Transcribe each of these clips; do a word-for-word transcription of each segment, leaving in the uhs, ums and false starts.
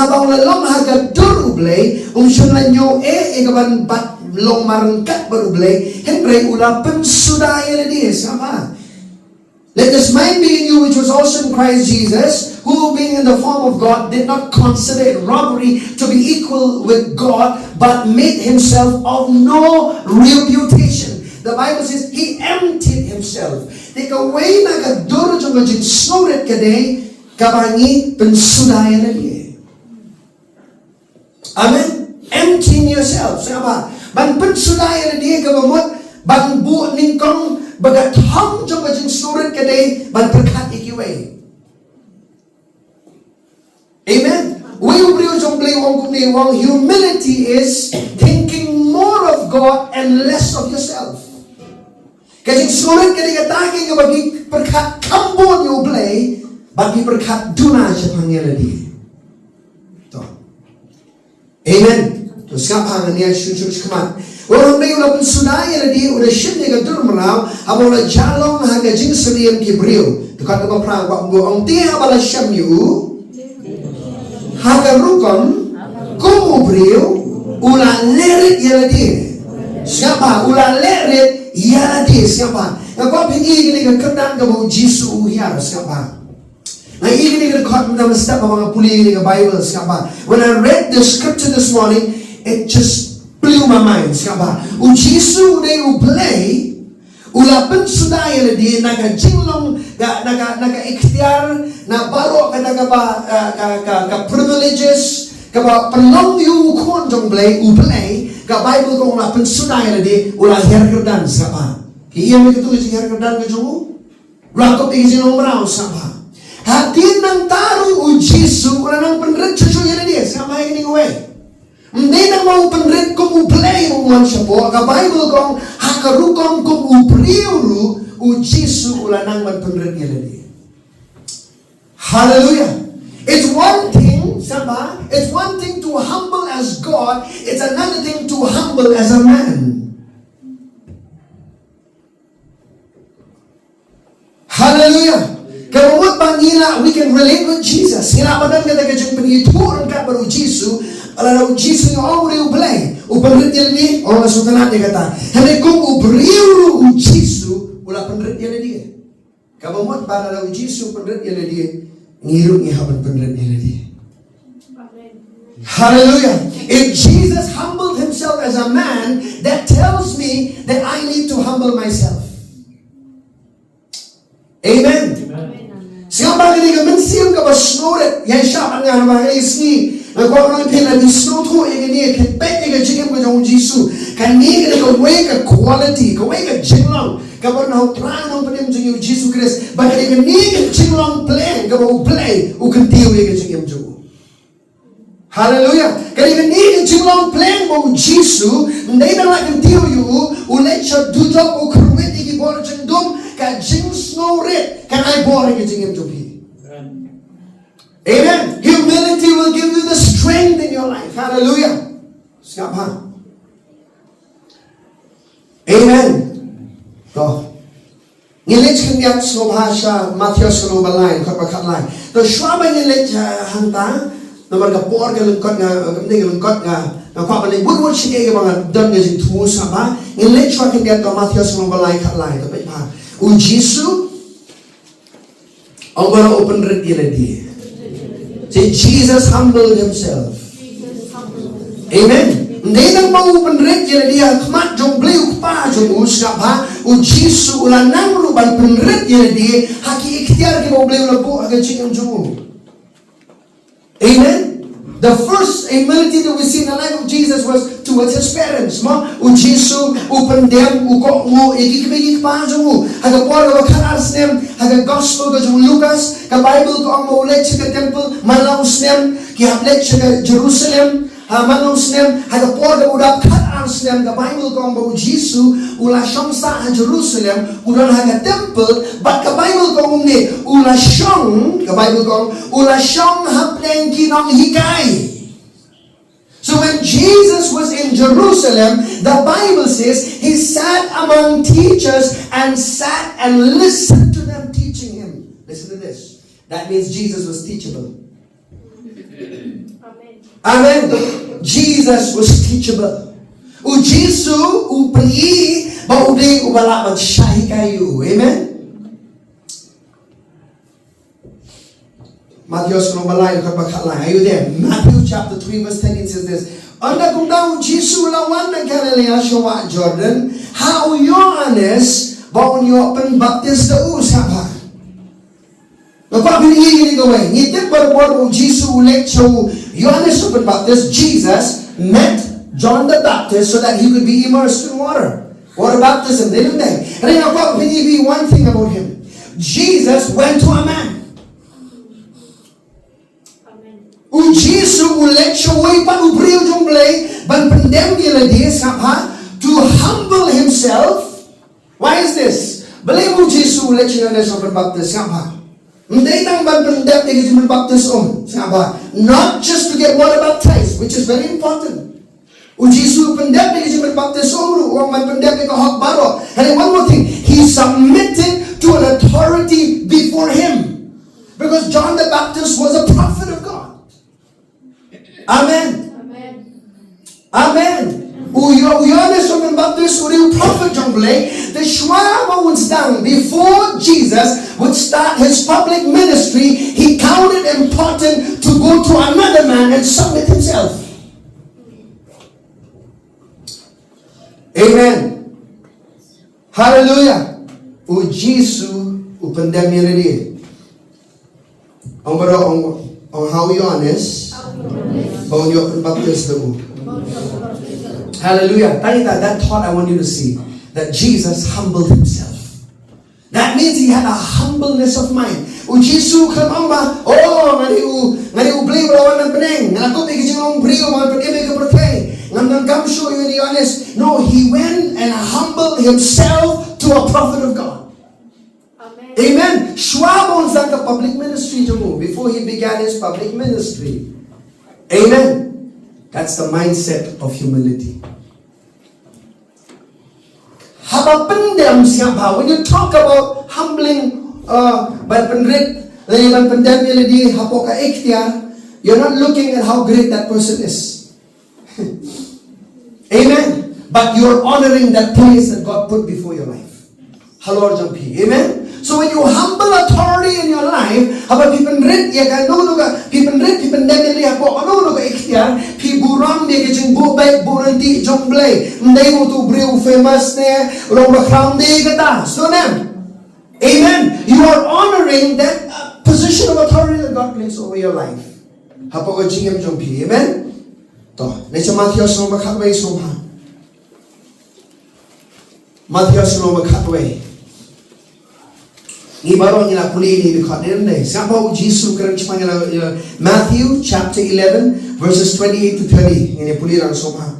Haba u la long ha ka dur U Blei, um shym la ñiew ei ei ka ban bat long marryngkat bad U Blei, hynrei u la pynsuda ïa lade, sngap bha. Let this mind be in you, which was also in Christ Jesus, who, being in the form of God, did not consider it robbery to be equal with God, but made himself of no reputation. The Bible says he emptied himself. Te kawei na ka dur jong ka jingsngewrit ka dei kaba ngi pynsuda ïa lade. Amen. Emptying yourself. Sngap bha. Ban pynsuda ïa lade kaba mut ban buh nyngkong ba ka thong jong ka jingsngewrit ka dei ban pyrkhat ïa kiwei. Amen. Wei u briew jong U Blei u ong kumne, u ong humility is thinking more of God and less of yourself. Ka jingsngewrit ka dei kata ka kaba phi pyrkhat kham bun ïa U Blei bad phi pyrkhat duna shaphang ïa lade. To. Amen. To sngap bha, ngan ïa shu shu shu khmat. Ong u Blei u la pynsuda ïa lade, u la shim ïa ka dur mraw, haba u la jah long ha ka jingsyriem ki briew. Te kat kaba phra, ba u ong te haba la shem ïa u ha ka rukom kum u briew, u la leh rit ïa lade. Sngap bha, u la leh rit ïa lade, sngap bha. Nga kwah phin ïohi kane ka kyrdan kaba u Jisu u hiar, sngap bha. Nga ïohi kane ka dkhot mynta mynstep haba nga pule ïa kane ka Bible, sngap bha. When I read the scripture this morning, it just blew my mind, sngap bha. U Jisu u dei U Blei, u la pynsuda ïa lade na ka jinglong, ka, na ka, na ka iktiar, na baroh kata kaba, ka, ka, ka, ka privileges kaba pynlong ïa u khun jong U Blei, U Blei, ka Bible ka ong u la pynsuda ïa lade, u la hiar kyrdan, sngap bha. Ki ïa me katu ka jinghiar kyrdan ka jong u? U la kup ïa ka jinglong mraw, sngap bha. Hadien nangta ruh u Jisu u la nang pynrit shuh shuh ïa lade, sngap bha ïa kane kawei. Ym dei tang ba u pynrit kum U Blei ba u mon shapoh, ka Bible ka ong ha ka rukom kum u briew ruh u Jisu u la nang ban pynrit ïa lade. Hallelujah. It's one thing, sngap bha, it's one thing to humble as God, it's another thing to humble as a man. Hallelujah. Kaba mut ba ngi lah, we can relate with Jesus. Ngi lah ban don kata ka jingpynithuh ryngkat bad u Jisu. Lada u Jisu u ong u dei U Blei, u pynrit ïa lade, u ong nga sngewtynnat ïa kata. Hynrei kum u briew ruh u Jisu u la pynrit ïa lade. Kaba mut ba lada u Jisu u pynrit ïa lade, ngi ruh ngi hap ban pynrit ïa lade. Hallelujah. If Jesus humbled himself as a man, that tells me that I need to humble myself. Amen. Sngap bha, kane ka mynsiem kaba sngewrit ïa shah bad nga, namar ha kane ka sngi nga kwah ban ong ïa phi, lada phi sngewthuh ïa kane, phi peit ïa ka jingim ka jong u Jisu. Kane ka dei kawei ka quality, kawei ka jinglong kaba na u Trai Nongpynim jong ngi u Jisu Khrist. Ba ka dei kane ka jinglong pleng kaba U Blei u kyntiew ïa ka jingim jong u. Hallelujah. Ka dei kane ka jinglong pleng ba u Jisu ym dei tang u la kyntiew ïa u, u leit sha dujok, u kyrwit ïa ki bor jingdum, ka jingsngewrit kan ai bor ïa ka jingim jong phi. Amen. Humility will give you the strength in your life. Hallelujah. Sngap bha. Amen. To. Ngin leit khyndiat sngewbha sha Mathaios lynnong ba lai, dkhot ba khatlai. To, shuwa ba ngin leit, eh, hangta, namar ka por ka lyngkot, nga, ka lyngkot nga, nga kwah ban leit wut wut sha kaei kaba nga don ka jingthmu, sngap bha. Ngin leit shuwa khyndiat, to, Mathaios lynnong ba lai, khatlai, to peit bha. U Jisu ong ba u pynrit ïa lade. See, Jesus humbled himself. Amen. Ym dei tang ba u pynrit ïa lade ha khmat jong U Blei u Kpa jong u, sngap bha, u Jisu u la nang ruh ban pynrit ïa lade ha ki iktiar kiba U Blei u la buh ha ka jingim jong u. Amen. The first humility that we see in the life of Jesus was towards his parents. Mo, u Jisu u pyndem, u kohnguh ïa ki kmie ki kpa jong u. Ha ka por kaba khatar snem, ha ka gospel ka jong u Lukas, ka Bible ka ong ba u leit sha ka temple man la u snem, ki hap leit sha ka Jerusalem, ha, man la u snem, ha ka por kaba u dap khatar snem, ka Bible ka ong ba u Jisu u la shong sah ha Jerusalem, u don ha ka temple, bad ka Bible ka ong kumne, u la shong, ka Bible ka ong, u la shong hapdeng ki nonghikai. So when Jesus was in Jerusalem, the Bible says he sat among teachers and sat and listened to them teaching him. Listen to this. That means Jesus was teachable. Amen. Jesus was teachable. U Jisu u pyni ba u dei uba lah ban shah hikai ïa u. Amen. Matthew sura ba lai, ka ba khat lai. Are you there? Matthew chapter three verse thirteen says this. Ynda kumta u Jisu u la wan na Galilaia sha wah Jordan ha u Ïoannis ba un ïoh pynbaptis da u. Sngap bha. Nga kwah phin ïohi ïa kane kawei. Ngi tip barabor u Jisu u leit sha u Ïoannis u pynbaptis. Jesus met John the Baptist so that he could be immersed in water. Water baptism, dei ne ym dei? Hynrei nga kwah phin ïohi one thing about him. Jesus went to a man. U Jisu u leit sha uwei pat u briew jong U Blei ban pyndem ïa lade, sngap bha, to humble himself. Why is this? Balei u Jisu u leit sha u Ïoannis u pynbaptis, sngap bha? Ym dei tang ban pyndep ïa ka jingpynbaptis um, sngap bha. Not just to get water baptized, which is very important. U Jisu u pyndep ïa ka jingpynbaptis um ruh, u ong ban pyndep ïa ka hok baroh. And one more thing, he submitted to an authority before him. Because John the Baptist was a prophet of God. Amen. Amen. U Ïo-, u Ïoannis u pynbaptis u dei u prophet jong U Blei. Te shuwa ba un sdang, before Jesus would start his public ministry, he counted important to go to another man and submit himself. Amen. Hallelujah. U Jisu u pyndem ïa lade. Ong baroh, ong, ong ha u Ïoannis ba un ïoh pynbaptis da u. Hallelujah. Tang ita, that thought I want you to see, that Jesus humbled himself. That means he had a humbleness of mind. U Jisu u khlem ong ba, oh, nga dei u, nga dei U Blei uba la wan na bneng, nga la kup ïa ka jinglong briew ban pynim ïa ka pyrthei, ngam donkam shuh ïa u Ïoannis. No, he went and humbled himself to a prophet of God. Amen. Shuwa ba un sdang ka public ministry jong u, before he began his public ministry. Amen. That's the mindset of humility. Haba pyndem, sngap bha, when you talk about humbling, uh, ban pynrit, lane ban pyndem ïa lade hapoh ka iktiar, you're not looking at how great that person is. Amen. But you're honoring that place that God put before your life. Halor jong phi. Amen. So when you humble authority in your life, haba phi pynrit ïa kano kano ka, phi pynrit, phi pyndem ïa lade hapoh kano kano ka iktiar, phi burom ïa ka jingbuh beit buh ryntih jong U Blei. Ym dei uto u briew u famous ne u long bakhraw, ym dei kata. Sngewbha. Amen. You are honoring that, uh, position of authority that God placed over your life. Hapoh ka jingim jong phi. Amen. To, leit sha Mathaios lynnong ba khatwei, sngewbha. Mathaios lynnong ba khatwei. Ngi baroh ngi la pule ïa kane, sngap bha, u Jisu u kren shaphang ïa, ïa Matthew chapter eleven, verses twenty-eight to thirty. Ngin ïa pule lang, sngewbha.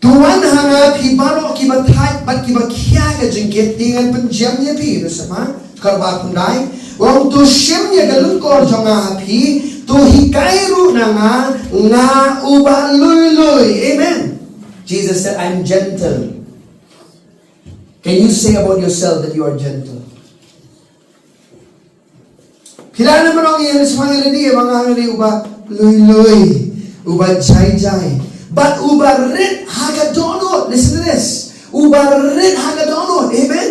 To wan ha nga phi baroh kiba thait bad kiba khia ka jingkit, te ngan pynjem ïa phi, verse ba, khatwei, khyndai. U ong, to shim ïa ka lyngkor jong nga ha phi, to hikai ruh na nga, nga uba lui lui. Amen. Jesus said, "I'm gentle." Can you say about yourself that you are gentle? Phi lah ban ong ïa lade, shaphang ïa lade, ba nga nga dei uba lui lui, uba jai jai, bad uba rit ha ka dohnud. Listen to this. Uba rit ha ka dohnud. Amen.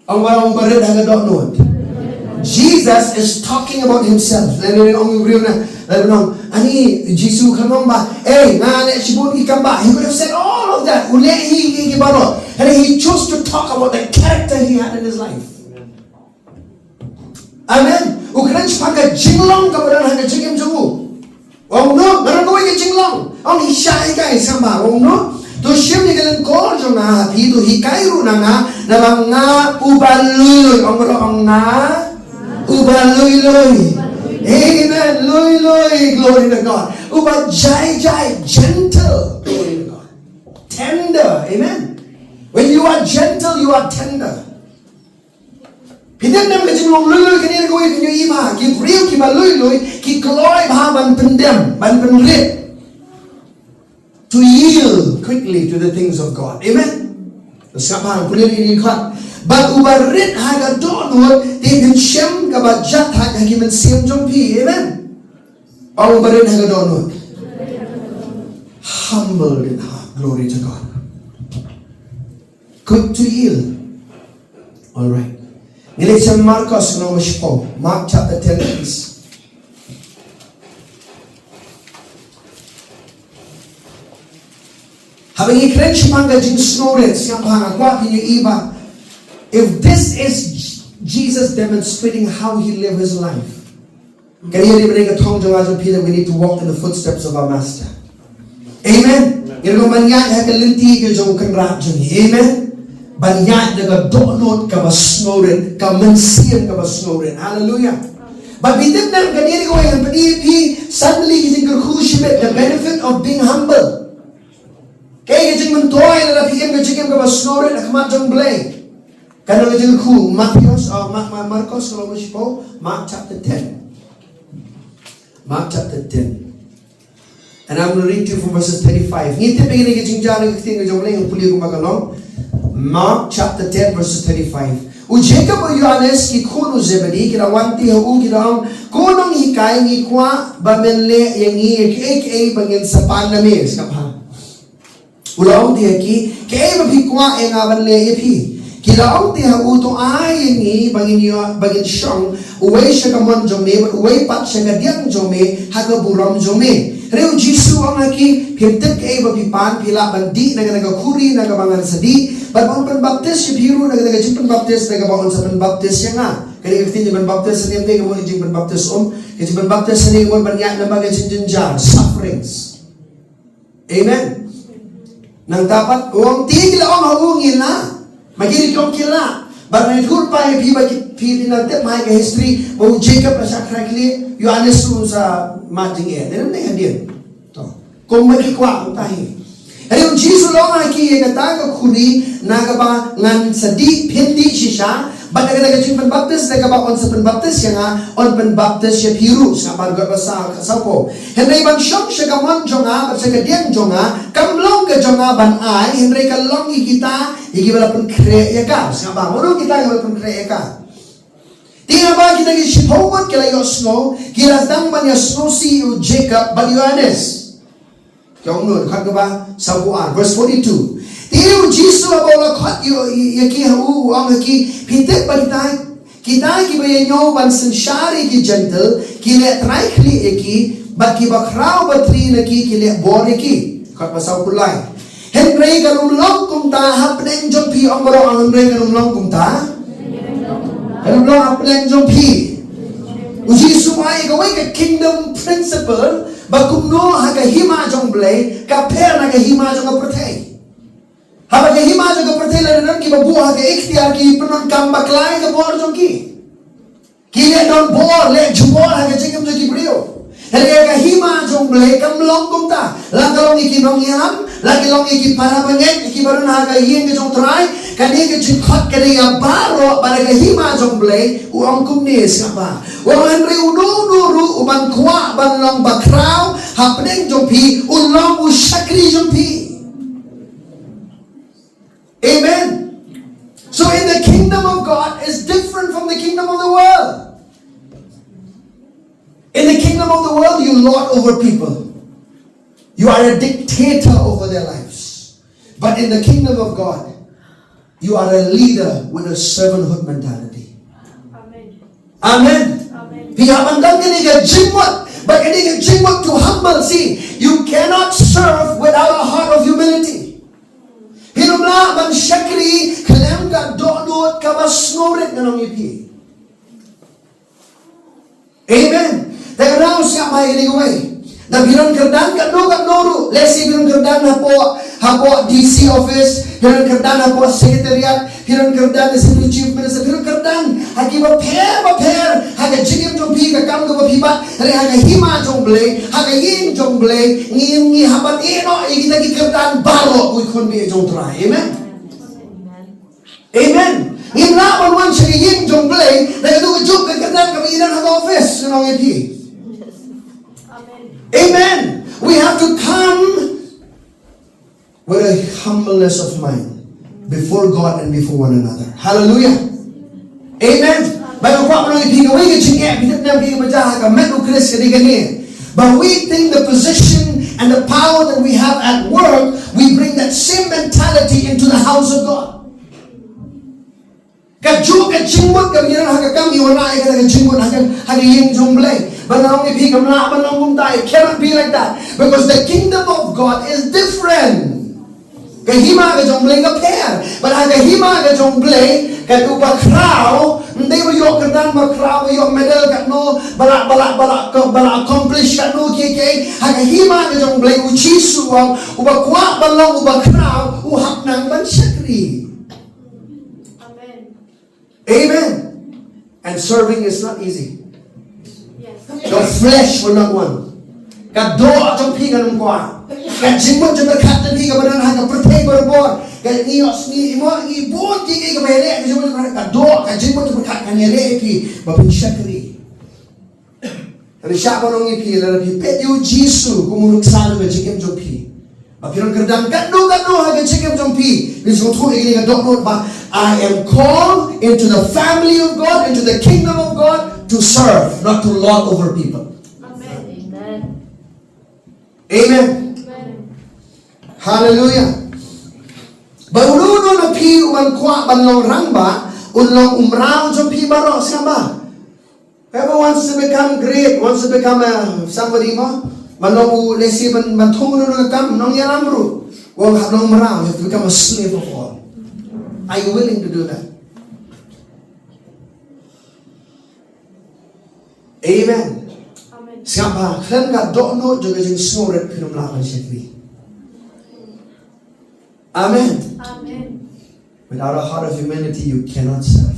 Ong ba, ong ba rit ha ka dohnud. Jesus is talking about himself. Lane ong ïa u briew na, lane ong, ani, Jisu u khlem ong ba, "Ei, nga leh shibun ki kam ba." He could have said all of that. U leh hi ki, ki baroh. And he chose to talk about the character he had in his life. Amen. U kren shaphang ka jinglong kaba don ha ka jingim jong u. U ong, no, nga don kawei ka jinglong. U ong, hi shah hikai, sngewbha. U ong, no, to shim ïa ka lyngkor jong nga ha phi, to hikai ruh na nga, namar nga uba lui lui. Ong baroh, ong, nga uba lui lui. Amen. Lui lui. Glory to God. Uba jai jai, gentle. Glory to God. Tender. Amen. When you are gentle, you are tender. Phi tip ne em ka jinglong lui lui kane, kawei phin ïohi ba ki briew kiba lui lui ki kloi bha ban pyndem, ban pynrit. To yield quickly to the things of God. Amen. Sngap bha, pule ïa kane, khat. Bad uba rit ha ka dohnud, te phin shem kaba jahthait ha ki mynsiem jong phi. Amen. Ong barit ha ka dohnud. Humbled in heart. Glory to God. Quick to yield. All right. Ngi leit sha Markos, ngi long sha Mark chapter ten, please. Haba ngi kren shaphang ka jingsngewrit, sngap bha, nga kwah phin ïohi ba, if this is Jesus demonstrating how he lived his life, kan ïa ri bneng ka thong jong nga jong phi, that we need to walk in the footsteps of our master. Amen. Ngi ruh ban ïaid ha ka lynti ka jong u Kynrad jong ngi. Amen. Ban ïaid da ka dohnud kaba sngewrit, ka mynsiem kaba sngewrit. Hallelujah. Bad phi tip ne em, kan ïa ri kawei, ngan pyni ïa phi suddenly ka jingkyrkhu shibit, the benefit of being humble. Kaei ka jingmyntoi lada phi im ka jingim kaba sngewrit ha khmat jong U Blei? Ka dei ka jingkyrkhu. Mathaios, uh, Ma-, Ma-, Markos, ka long ka shiphew, Mark chapter ten. Mark chapter ten. And I'm gonna read to you from verses thirty-five. Ngi tip ïa kane ka jingjia na ka ktien ka jong U Blei, ngan pule kumba ka long. Mark chapter ten, verses thirty-five. U Jakob bad u Ïoannis, ki khun u Zebedi, ki la wan te ha u, ki la ong, Ko nonghikai, ngi kwah ba men leh ïa ngi ïa kiei kiei ba ngin sa pan na me. Sngap bha. U la ong te ha ki, Kaei ba phi kwah ïa nga ban leh ïa phi? Ki la ong te ha u, To ai ïa ngi ba ngin ïoh, ba ngin shong, uwei sha ka mon jong me bad uwei pat sha ka diang jong me ha ka burom jong me. Hynrei U Jisu u ong ha ki, Phim tip kaei ba phi pan. Phi lah ban dih na kane ka khuri na kaba ngan sa dih, bad ban pynbaptis ïa phi ruh na kane ka jingpynbaptis na kaba yn sa pynbaptis ïa nga? Kane ka ktien jingpynbaptis hangne ym dei ka mut ka jingpynbaptis um. Ka jingpynbaptis hangne ka mut ban ïaid lyngba ka jingjynjar, sufferings. Amen. Nangta pat u ong te, ki la ong ha u, Ngi lah. Ma ki ruh ki ong ki lah. Bad ngi thur pat ïa phi ba ki, phi, phi nang tip ma ha ka history ba u Jakob la shah khreh khlieh, u Ïoannis ruh un sa mad jingeh. Dei ne ym dei hadien? To. Kumba ki kwah kumta hi. Hynrei U Jisu u la ong ha ki, Ïa kata ka khuri na kaba ngan sa dih, phin dih shisha, bad na kata ka jingpynbaptis na kaba yn sa pynbaptis ïa nga, yn pynbaptis ïa phi ruh. Sngap bha, dkhot ba saw, ka saw ko. Hynrei ban shong sha ka mon jong nga bad sha ka diang jong nga, kam long ka jong nga ban ai, hynrei ka long ïa kita, ïa kiba la pynkhreh ïa ka. Sngap bha, mano kita kiba la pynkhreh ïa ka? Te haba kita ki shiphew ngut ki la ïohsngew, ki la sdang ban ïasngewsih ïa u Jakob bad u Ïoannis. Ki ong noh, dkhot kaba sawphew ar, verse forty-two. Te U Jisu haba u la khot ïa, ïa, ïa ki ha u, u ong ha ki, Phi tip ba kita, kita kiba ïa ñiew ban synshar ïa ki Jentil, ki leh trai khlieh ïa ki, bad kiba khraw batri na ki, ki leh bor ïa ki. Dkhot ba sawphew lai. Hynrei kan ym long kumta hapdeng jong phi. Ong baroh, hynrei kan ym long kumta. Kan ym long hapdeng jong phi. U Jisu u ai kawei ka kingdom principle ba kumno ha ka hima jong U Blei ka pher na ka hima jong ka pyrthei. Haba ka hima jong ka pyrthei la don kiba buh ha ka iktiar, ki pyndonkam bakla ïa ka bor jong ki. Ki leh don bor, leh jubor ha ka jingim jong ki briew. Hynrei ha ka hima jong U Blei kam long kumta. La ka long ïa ki nongïalam, la ki long ïa ki para bangeit, ïa kiba don ha ka ïing ka jong U Trai, kane ka jingkhot ka dei ïa baroh, bad ha ka hima jong U Blei u ong kumne, sngap bha. U ong, hynrei uno uno ruh uban kwah ban long bakhraw hapdeng jong phi, un long u shakri jong phi. Amen. So in the kingdom of God is different from the kingdom of the world. In the kingdom of the world, you lord over people. You are a dictator over their lives. But in the kingdom of God, you are a leader with a servanthood mentality. Amen. Amen. Amen. Phi hap ban don kane ka jingmut, bad kane ka jingmut to humble. See, you cannot serve without a heart of humility. Phin ym lah ban shakri khlem ka dohnud kaba sngewrit, ngan ong ïa phi. Amen. Te ka daw sngap bha ïa kane kawei. Da phi don kyrdan katno katno ruh, lehse phi don kyrdan hapoh, hapoh D C office, phi don kyrdan hapoh secretariat, phi don kyrdan as a chief minister, phi don kyrdan ha kiba pher ba pher ha ka jingim jong phi, ka kam kaba phi bat, hynrei ha ka hima jong U Blei, ha ka ïing jong U Blei, ngi, ngi hap ban ïeh noh ïa kita ki kyrdan baroh, ko khun baieit jong U Trai. Amen. Amen. Ngim lah ban wan sha ka ïing jong U Blei da kajuh ka kyrdan kaba ngi don ha ka office, ngan ong ïa phi. Amen. We have to come with a humbleness of mind before God and before one another. Hallelujah. Amen. Ba nga kwah ban ong ïa phi, kawei ka jingeh, phi tip ne em, kaba jia ha ka met U Khrist ka dei kane. But we think the position and the power that we have at work, we bring that same mentality into the house of God. Kajuh ka jingmut kaba ngi don ha ka kam, ngi wanrah ïa kata ka jingmut ha ka, ha ka ïing jong U Blei. Ban ong ïa phi kam lah ban long kumta, it cannot be like that. Because the kingdom of God is different. Ka hima ka jong U Blei ka pher. Bad ha ka hima ka jong U Blei, ka uba khraw, ym dei ba ïoh kyrdan ba khraw, ba ïoh medal katno, ba la, ba la, ba la, ba la accomplish katno kiei kiei. Ha ka hima ka jong U Blei, U Jisu u ong, uba kwah ban long uba khraw, u hap nang ban shakri. Amen. Amen. And serving is not easy. Yes. The flesh will not want. Ka doh jong phi kan ym kwah. Ka jingmut jingpyrkhat jong phi kaba don ha ka pyrthei barabor. Ka ngi ïohsngew, ngi bun kiei kiei kaba ïaleh, ka jingmut jingpyrkhat, ka doh, ka jingmut jingpyrkhat kan ïaleh ïa phi ba phin shakri. Hynrei shah ban ong ïa phi, lada phi peit ïa U Jisu kum u nuksa jong ka jingim jong phi, ba phi don kyrdan katno katno ha ka jingim jong phi, phin sngewthuh ïa kane ka dohnud ba, I am called into the family of God, into the kingdom of God, to serve, not to lord over people. Amen. Amen. Amen. Amen. Hallelujah. Bad uno uno na phi uban kwah ban long rangbah, un long u mraw jong phi baroh, sngap bha. Whoever wants to become great, wants to become a somebody mo, ban long u, lehse ban, ban thung uno uno ka kam, nongïalam ruh. Wan hap long mraw, you have to become a slave of all. Are you willing to do that? Amen. Amen. Sngap bha, khlem ka dohnud jong ka jingsngewrit phin ym lah ban shakri. Amen. Amen. Without a heart of humility, you cannot serve.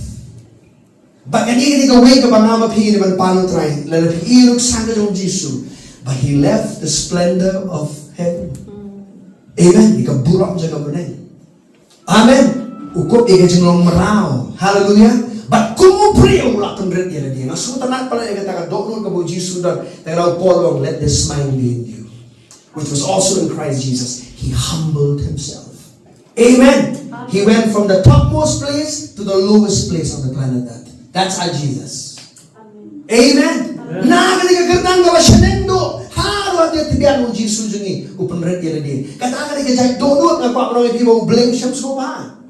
Bad kane, kane kawei kaba nga ma phi ngi dei ban pan, U Trai, lada phi ïohi nuksa ka jong U Jisu, but he left the splendor of heaven. Amen. Ïa ka burom jong ka bneng. Amen. U kup ïa ka jinglong mraw. Hallelujah. Bad kum u briew u la pynrit ïa lade. Nga sngewtynnat palat ïa kata ka dohnud kaba U Jisu u don. Te ka daw Paul u ong, let this mind be in you, which was also in Christ Jesus. He humbled himself. Amen. He went from the topmost place to the lowest place on the planet Earth. That's our Jesus. Amen. Amen. Na kane ka kyrdan kaba shaneng duh, ha ruh ha tbian U Jisu jong ngi u pynrit ïa lade. Kata kane ka jait dohnud nga kwah ban ong ïa phi ba U Blei u shem sngewbha.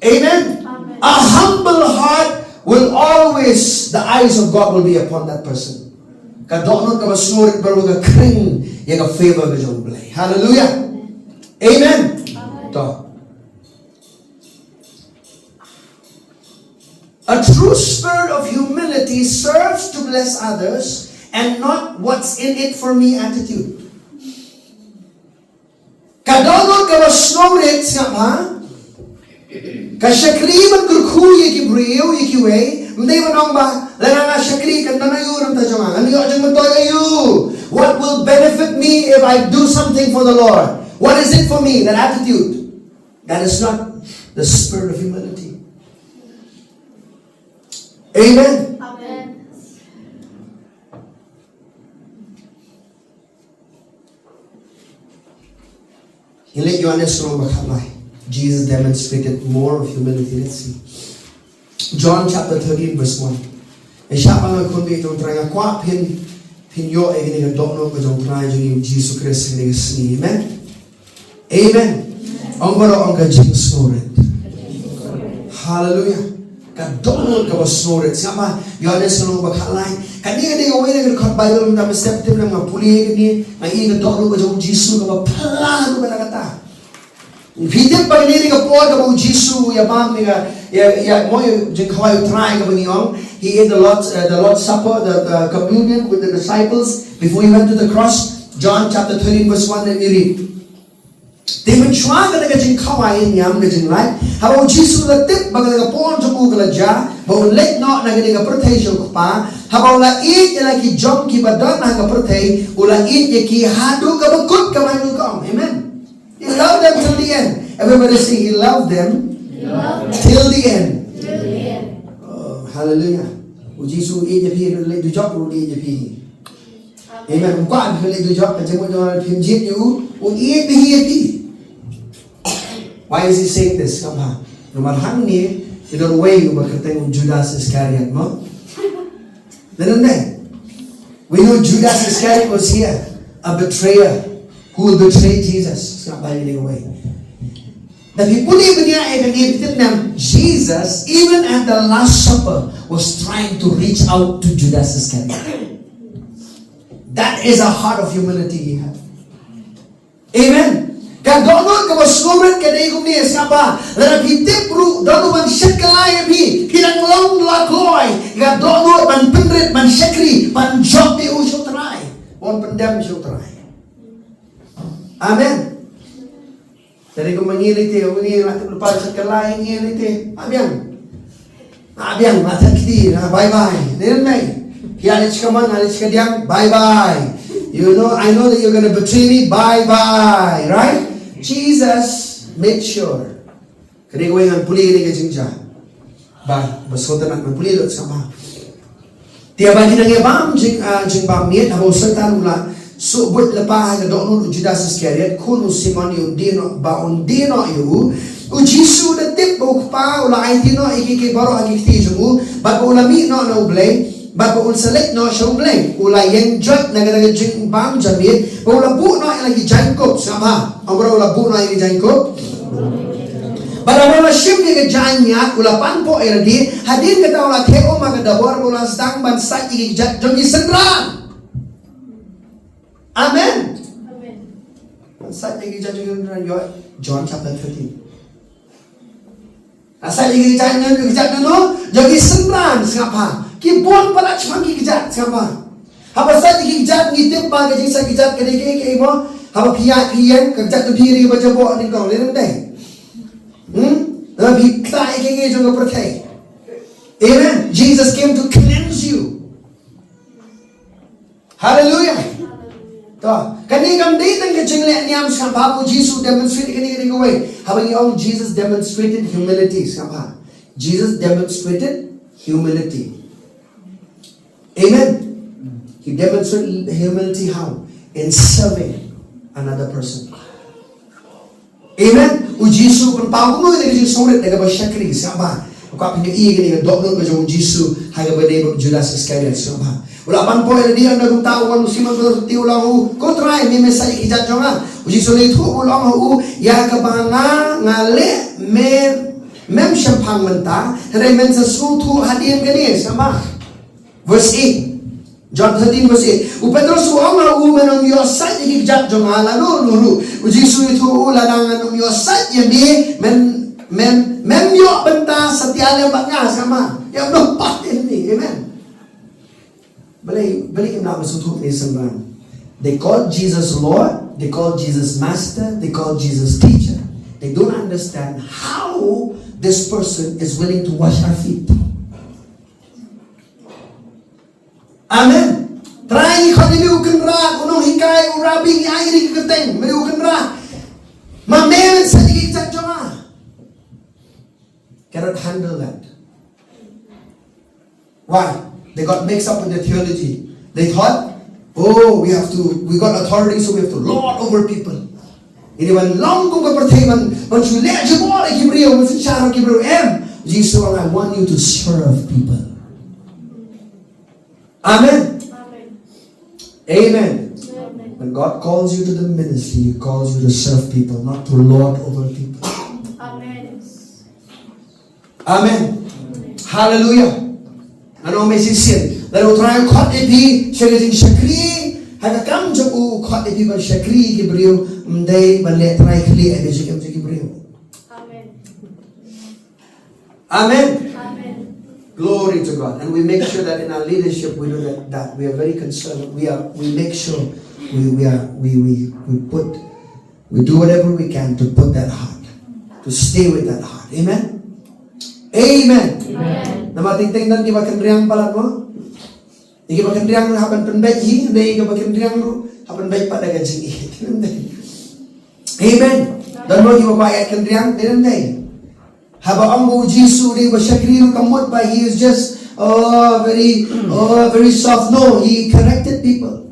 Amen. Amen. A humble heart will always, the eyes of God will be upon that person. Ka dohnud kaba sngewrit baroh ka khring ïa ka favor ka jong U Blei. Hallelujah. Amen. Amen. To. A true spirit of humility serves to bless others and not what's in it for me attitude. Ka dohnud kaba sngewrit, sngap bha, ka shakri ban kyrkhu ïa ki briew, ïa kiwei, ym dei ban ong ba, lada nga shakri kan don aïu na bynta jong nga, ngan ïoh jingmyntoi aïu. What will benefit me if I do something for the Lord? What is it for me? That attitude. That is not the spirit of humility. Amen. Amen. Ngi leit Ïoannis lynnong ba khatlai. Jesus demonstrated more of humility. Let's see. John chapter thirteen verse one. Ïa shah ba nga khun bad U Trai, nga kwah phin, phin ïoh ïa kane ka dohnud ka jong U Trai jong ngi U Jisu Khrist ha kane ka sngi. Amen. Amen. Ong baroh, ong ka jingsngewrit. Hallelujah. Ka dohnud kaba sngewrit. Sngap bha, Ïoannis lynnong ba khatlai. Kane ka dei kawei na ki dkhot Baibl mynta mynstep, tip ne em, nga pule ïa kane, nga ïohi ka dohnud ka jong U Jisu kaba phylla ruh kata kata. Phi tip ba kane ka dei ka por kaba U Jisu u ïa bam ïa ka, ïa, ïa, mo, ïa jingkhawai U Trai kaba ngi ong. He ate the Lord's, uh, the Lord's Supper, the, the communion with the disciples before he went to the cross. John chapter thirteen verse one, let me read. Te mynshuwa kata ka jingkhawai, ïa niam ka jinglait, haba U Jisu u la tip ba kata ka por jong u ka la jia ba un leit noh na kane ka pyrthei sha U Kpa, haba u la ïeit ïa la ki jong ki ba don ha ka pyrthei, u la ïeit ïa ki haduh kaba kut, ka Baibl ka ong. Amen. He loved them till the end. Everybody say, he loved them till the end. Oh, hallelujah. U Jisu u ïeit ïa phi, u leit dujok ruh u ïeit ïa phi. Amen. Um kwah phi leit dujok, ka jingmut jong u, phim jied ïa u, u ïeit bha ïa phi. Why is he saying this? Namar hangne ki don uwei uba kyrteng u Judas Iscariot, mo? Dei ne ym dei? We know Judas Iscariot was here, a betrayer who will betray Jesus. It's not by any way. But he put it in the air and he didn't know Jesus, even at the Last Supper, was trying to reach out to Judas Iscariot. That is a heart of humility he had. Amen. Ka dohnud kaba sngewrit ka dei kumne, sngap bha. Lada phi tip ruh dohnud ban shet kylla ïa phi, phi dang long la kloi. Ka dohnud ban pynrit, ban shakri, ban jop ïa u sha u Trai, ban pyndem sha u Trai. Amen. Lada kumba ngi lei te, u ngi la tip lypa shet kylla ïa ngi lei te. Abiang. Ah, biang, ah, thank you, ah, bye bye. Then, mate, yeah, let's come on, ah, let's get young, bye bye. You know, I know that you're gonna betray me, bye bye, right? Jesus made sure. Kane kawei ngan pule kane ka jingjia. Ba, ba sngewtynnat ngan pule lut sngap bha. Te ba ki nang ïa bam jing, ah, jingbam miet, haba u Soitan u la suk buit lypa ha ka dohnud u Judas Iscariot, khun u Simon, ïa un die noh, ba un die noh ïa u. U Jisu u da tip ba u Kpa u la aiti noh ïa ki, ki baroh ha ki kti jong u, bad ba u la mih noh na U Blei, bad ba un sa leit noh sha U Blei. U la ïeng joit na kata ka jingbam janmiet, ba u la buh noh ïa la ki jaiñkup, sngap bha. Ong ba u la buh noh ïa ki jaiñkup. Bad haba u la shim ïa ka jaiñiat, u la pan poh ïa lade, hadien kata u la theh um ha ka dabor, ba u la sdang ban sait ïa ki kjat jong ki synran. Amen. Amen. Ban sait ïa ki kjat jong ki synran, ïoh, John chapter thirteen. Ban sait ïa ki kjat jong ki kjat, no, no, jong ki synran, sngap bha. Ki bun palat shaphang ki kjat, sngap bha. Haba sait ïa ki kjat ngi tip ba ka jingsait ki kjat ka dei kaei kaei mo. Haba phi ïaid phi ïeng, ka kjat ka phi ri ba jaboh nyngkong, lei lei dei. Hmm? Haba phi khlaiñ ïa kaei kaei jong ka pyrthei. Amen. Jesus came to cleanse you. Hallelujah. To, kane kam dei tang ka jingleh niam, sngap bha, ba u Jisu demonstrate kane, kane kawei. Haba ngi ong Jesus demonstrated humility, sngap bha. Jesus demonstrated humility. Amen. He demonstrated humility how? In serving another person. Amen. U Jisu u pynpaw kumno ïa ka jingsngewrit da kaba shakri, sngap bha. Ka phin ïohi ïa kane ka dohnud ka jong u Jisu ha kaba ïadei bad u Judas Iscariot, sngap bha. U la pan poh ïa lade, ynda kumta u wan u Simon Petrus, te u la ong ha u, Ko Trai, me me sait ïa ki kjat jong nga? U Jisu u la ïathuh, u la ong ha u, ïa kaba nga, nga leh me, mem shemphang mynta, hynrei men sa sngewthuh hadien kane, sngap bha. Verse eight. John thirteen verse eight. U Petrus u ong ha u, men ym ïoh sait ïa ki kjat jong nga lano lano ruh. U Jisu u ïathuh ha u, lada ngan ym ïoh sait ïa me, men, men, mem ïoh bynta satia lem bad nga, sngap bha. You have no part in me. Amen. Balei, balei kim lah ban sngewthuh ïa ki synran? They call Jesus Lord, they call Jesus Master, they call Jesus Teacher. They don't understand how this person is willing to wash our feet. Amen. Trai, ngi khot ïa me u Kynrad, u Nonghikai, u Rabbi, ngi ai ïa me ka kyrteng, me u Kynrad. Ma me men sait ïa ki kjat jong nga. Cannot handle that. Why? They got mixed up with the theology. They thought, oh, we have to, we got authority, so we have to lord over people. Ïa kane ban long kum ka pyrthei, ban, ban shu leh jubor ïa ki briew, ban synshar ïa ki briew, em. Jisu, I want you to serve people. Amen. Amen. Amen. Amen. When God calls you to the ministry, He calls you to serve people, not to lord over people. Amen. Amen. Hallelujah. Ngan ong message sien. Lada u Trai u khot ïa phi sha ka jingshakri, ha ka kam jong u, u khot ïa phi ban shakri ïa ki briew, ym dei ban leh trai khlieh ïa ka jingim jong ki briew. Amen. Amen. Amen. Glory to God. And we make sure that in our leadership we do that, that. We are very concerned. We are, we make sure we, we are, we, we, we put, we do whatever we can to put that heart, to stay with that heart. Amen. Amen. Amen. Namar teng teng don kiba kynriang palat mo. Ïa kiba kynriang ruh hap ban pynbeit hi, ïa kiba kynriang ruh hap ban beit pat da ka jingïeit. Amen. Don mo kiba kwah ïa kynriang, dei ne ym dei? Haba ong ba u Jisu u dei uba shakri ruh kam mut ba he is just, oh, very, oh, very soft. No, he corrected people.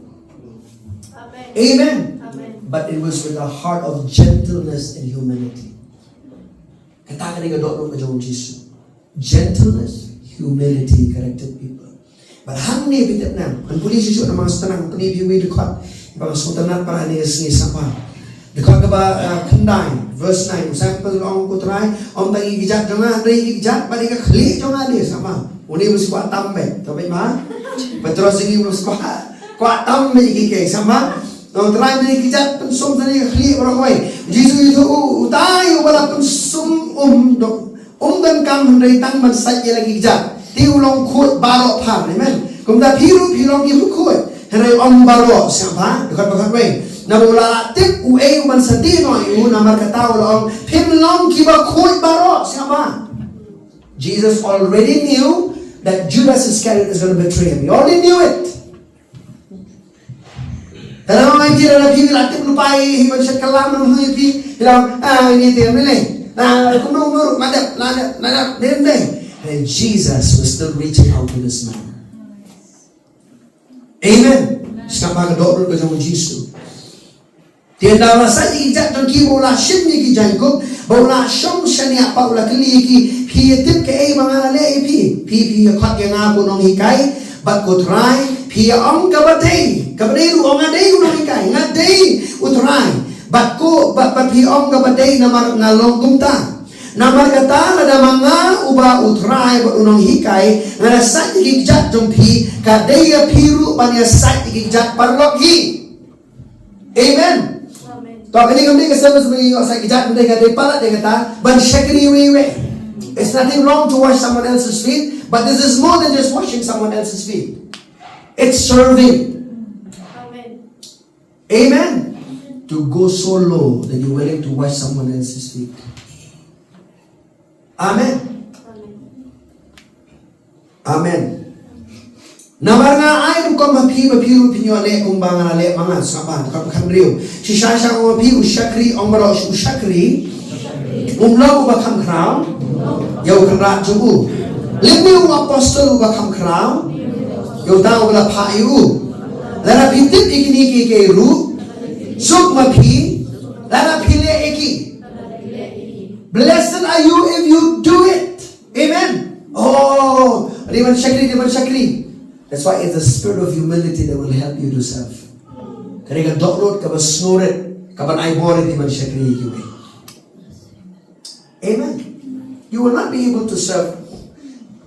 Amen. Amen. Amen. But it was with a heart of gentleness and humility. Kata ka dei ka dohnud ka jong u Jisu. Gentleness, humility corrected people. Bad hangne phi tip ne em, ngan pule shuh shuh namar nga sngewtynnat, pynban phi wi dkhot ba nga sngewtynnat para ne sngi sngewbha. Dkhot kaba, uh, khyndai, verse nine. U Saint Peter u ong, ko Trai, ym tang ïa ki kjat jong nga, hynrei ïa ki kjat bad ïa ka khlieh jong nga de sngewbha. Une u sngewbha tam beit, to beit ma. Petros jong ngi u sngewbha kwah tam beit ïa ki kjat sngewbha. Ong, Trai, hynrei ki kjat pynsum tang ïa ka khlieh baroh kawei. Jisu u ïathuh, uta uba la pynsum um dok, um donkam hynrei tang ban sait ïa la ki kjat. Te u long khuid baroh phar. Amen. Kumta phi ruh phi long ki khuid, hynrei ym baroh sngewbha. Dkhot ba khatwei. Naba u la lah tip uei u ban sa die noh ïa u, namar kata u la ong, phim long kiba khuid baroh sngewbha. Jesus already knew that Judas Iscariot is gonna betray him. He already knew it. Te lada ma phi, lada phi la tip lypa ïa i ban shet kylla, mano ïa phi, phi la, ah, ini te mele. Na kumno kumno ruh, la dep, la dep, la dep, dep, dep. And Jesus was still reaching out to this man. Amen. Sngap ha ka dohnud ka jong u Jisu. Te ynda u la sait ïa ki kjat jong ki, ba u la shim ïa ki jaiñkup, ba u la shong shaniah pat, u la kylli ïa ki, phi ïa tip kaei ba nga la leh ïa phi? Phi, phi ïa khot ïa nga ko nonghikai bad ko Trai, phi ïa ong kaba dei, kaba dei ruh, ong nga dei u nonghikai, nga dei u Trai. Bad ko, bad, bad phi ong kaba dei namar nga long kumta. Namar kata lada ma nga uba u Trai bad u nonghikai, nga la sait ïa ki kjat jong phi, ka dei ïa phi ruh ban ïa sait ïa ki kjat paralok hi. Amen. Amen. To kane kam dei ka service ba ngi ïoh sait ki kjat, kam dei, ka dei palat dei kata ban shakri iwei iwei. It's nothing wrong to wash someone else's feet, but this is more than just washing someone else's feet. It's serving. Amen. Amen. To go so low that you're willing to wash someone else's feet. Amen. Amen. Namar nga ai rukom ha phi ba phi ruh phin ïoh leh kumba nga la leh ma nga, sngap bha, dkhot ba khathynriew. Shisha shisha nga ong ha phi, u shakri, ong baroh, u shakri um long uba kham khraw ïa u kynrad jong u. Lymne u apostol uba kham khraw ïa uta uba la phah ïa u. Lada phi tip ïa kine kiei kiei ruh, suk ma phi lada phi leh ïa ki. Blessed are you if you do it. Amen. Oh, dei ban shakri, dei ban shakri. That's why it's the spirit of humility that will help you to serve. Ka dei ka dohnud kaba sngewrit, kaban ai bor ïa phi ban shakri ïa kiwei. Amen. You will not be able to serve.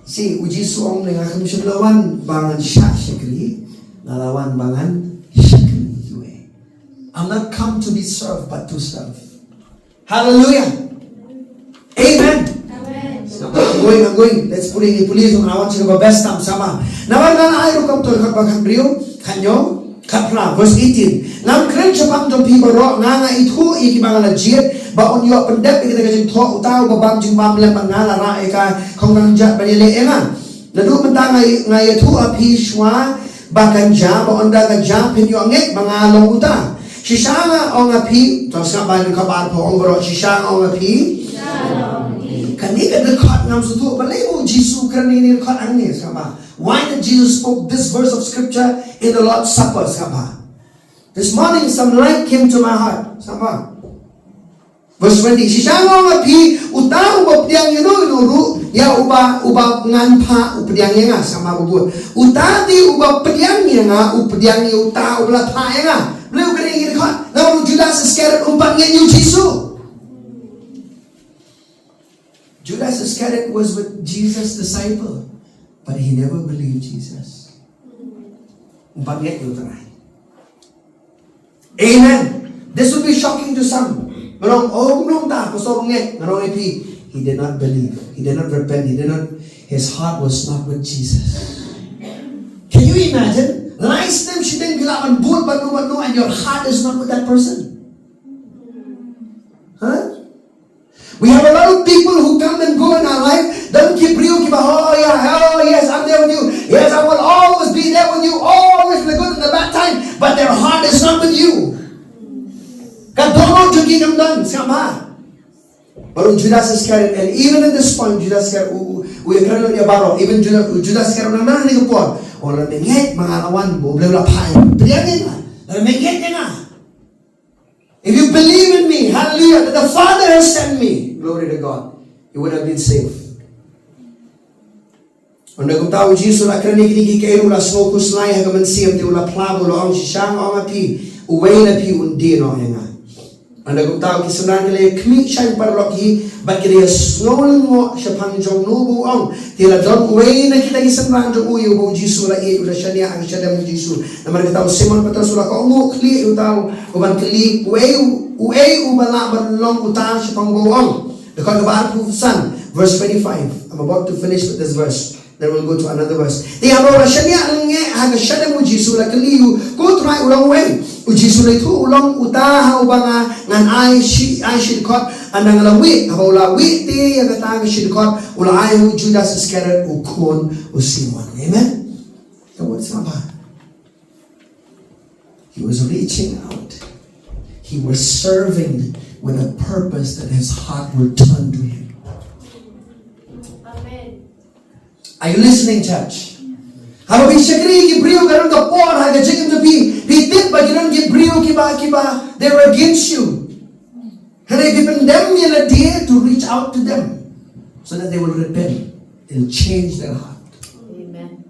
See, u Jisu u ong, nga khlem shym la wan ba ngan shah shakri, nga la wan ba ngan shakri ïa kiwei. I'm not come to be served, but to serve. Hallelujah. Amen. Amen. Sngap bha, I'm going, I'm going. Let's put in, put in, I want you to go best time, sngap bha. Namar nga la ai rukom, to dkhot ba khathynriew, khathynñiew, khatphra, verse eighteen. Ngam kren shaphang jong phi baroh, nga, nga ithuh ïa kiba nga la jied, ba un ïoh pyndep ïa kita ki jingthoh, uta uba bam jingbam lem bad nga la rah ïa ka khongkang jat ban ïaleh ïa nga. Naduh mynta nga, nga ïathuh ha phi shuwa ba kan jia, ba ynda ka jia phin ïoh ngeit ba nga long uta. Shisha nga ong ha phi, to sngap bha, dkhot ba arphew ong baroh, shisha nga ong ha phi. Kane ka dkhot ngam sngewthuh balei u Jisu kren ïa kane ka dkhot hangne, sngap bha. Why did Jesus spoke this verse of scripture in the Lord's Supper, sngap bha. This morning some light came to my heart, sngap bha. Verse twenty, shisha nga ong ha phi, uta uba pdiang ïano ïano ruh ïa uba, uba ngan phah u pdiang ïa nga, sngap bha, ba bud. Uta te uba pdiang ïa nga u pdiang ïa uta uba la phah ïa nga. Balei u kren ïa kane ka dkhot? Namar u Judas Iscariot um pat ngeit ïa u Jisu. Judas Iscariot was with Jesus' disciple, but he never believed Jesus. Um pat ngeit ïa u Trai. Amen. This would be shocking to some. Ngan ong, oh, kumno mynta, pastor um ngeit, ngan ong ïa phi, he did not believe. He did not repent. He did not, his heart was not with Jesus. Can you imagine? Lai snem shiteng phi lah ban bud bad no bad no and your heart is not with that person. Huh? We have a lot of people who come and go in our life. Don ki briew kiba, oh yeah, oh yes, I'm there with you. Yes, I will always be there with you, always in the good and the bad time. But their heart is not with you. Ka dohnud jong ki kam don, sngap bha. Bad u Judas Iscariot, and even at this point, Judas Iscariot, u, u, u ïakren ïa baroh, even Judas, u Judas Iscariot u nang nang ha kane ka por. Oh, lada me ngeit ma nga la wan, ba U Blei u la phah ïa nga. Pdiang ïa nga. Lada me ngeit ïa nga. If you believe in me, hallelujah, that the Father has sent me, glory to God, you would have been saved. Ynda kumta u Jisu u la kren ïa kine ki, kaei ruh u la sngew khuslai ha ka mynsiem, te u la phla bad u la ong, shisha nga ong ha phi, uwei na phi un die noh ïa nga. Ynda kumta ki synran ki la ïakhmih shaiñ paralok hi bad ki la ïasngew lyngngoh shaphang jong uno uba u ong. Te la don uwei na kita ki synran jong u ïa uba u Jisu u la ïeit, u la shaniah ha ka shadem u Jisu. Namar kata u Simon Petros u la kohnguh khlieh ïa uta u ban kylli, uei, uei uba lah ban long uta shaphang uba u ong. Dkhot kaba arphew san, verse twenty-five. I'm about to finish with this verse. Then we'll go to another verse. Te haba u la shaniah lyngngeh ha ka shadem u Jisu, u la kylli ïa u, ko Trai, u long uei? U Jisu u la ïathuh, u long uta ha uba nga, ngan ai shi, ai shi dkhot, ynda nga la wieh. Haba u la wieh te ïa kata ka shi dkhot, u la ai ha u Judas Iskariot, u khun u Simon. Amen. Ka mut sngap bha. He was reaching out. He was serving with a purpose that his heart will turn to him. Amen. Are you listening, church? Haba phi shakri ïa ki briew, ka don ka por ha ka jingim jong phi, phi tip ba ki don ki briew kiba, kiba, they were against you. Hynrei phi pyndem ïa lade to reach out to them so that they will repent and change their heart. Amen.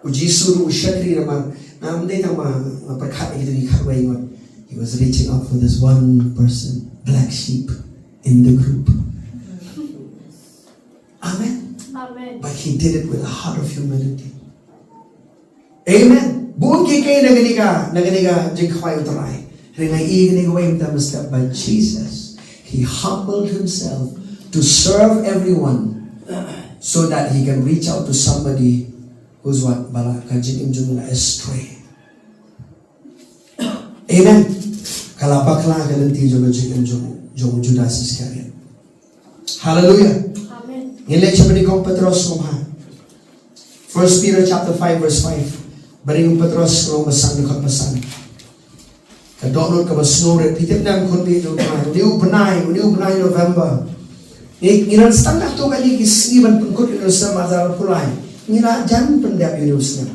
U Jisu ruh u shakri namar, ngam dei tang ba nga pyrkhat ïa kito ki khatwei ngut. He was reaching out for this one person, black sheep in the group. Amen. Amen. But he did it with a heart of humility. Amen. Bun kiei kiei na kane ka, na kane ka jingkhawai U Trai. Hynrei nga ïohi kane kawei mynta mynstep ba Jesus, he humbled himself to serve everyone so that he can reach out to somebody who's what, ba la, ka jingim jong u la astray. Amen. Ka la bakla ka lynti jong ka jingim jong, jong u Judas Iskariot. Hallelujah. Amen. Ngin leit sha ba nyngkong Petros kaba ar. First Peter chapter five verse five. Ba nyngkong Petros kaba san, dkhot ba san. Ka dohnud kaba sngewrit. Phi tip ne em khun baieit jong U Trai, une u bnai, une u bnai November, ngi, ngi la sdang katto katne ki sngi ban pynkut ïa une u snem ar hajar arphew lai. Ngi la jan pyndep ïa une u snem.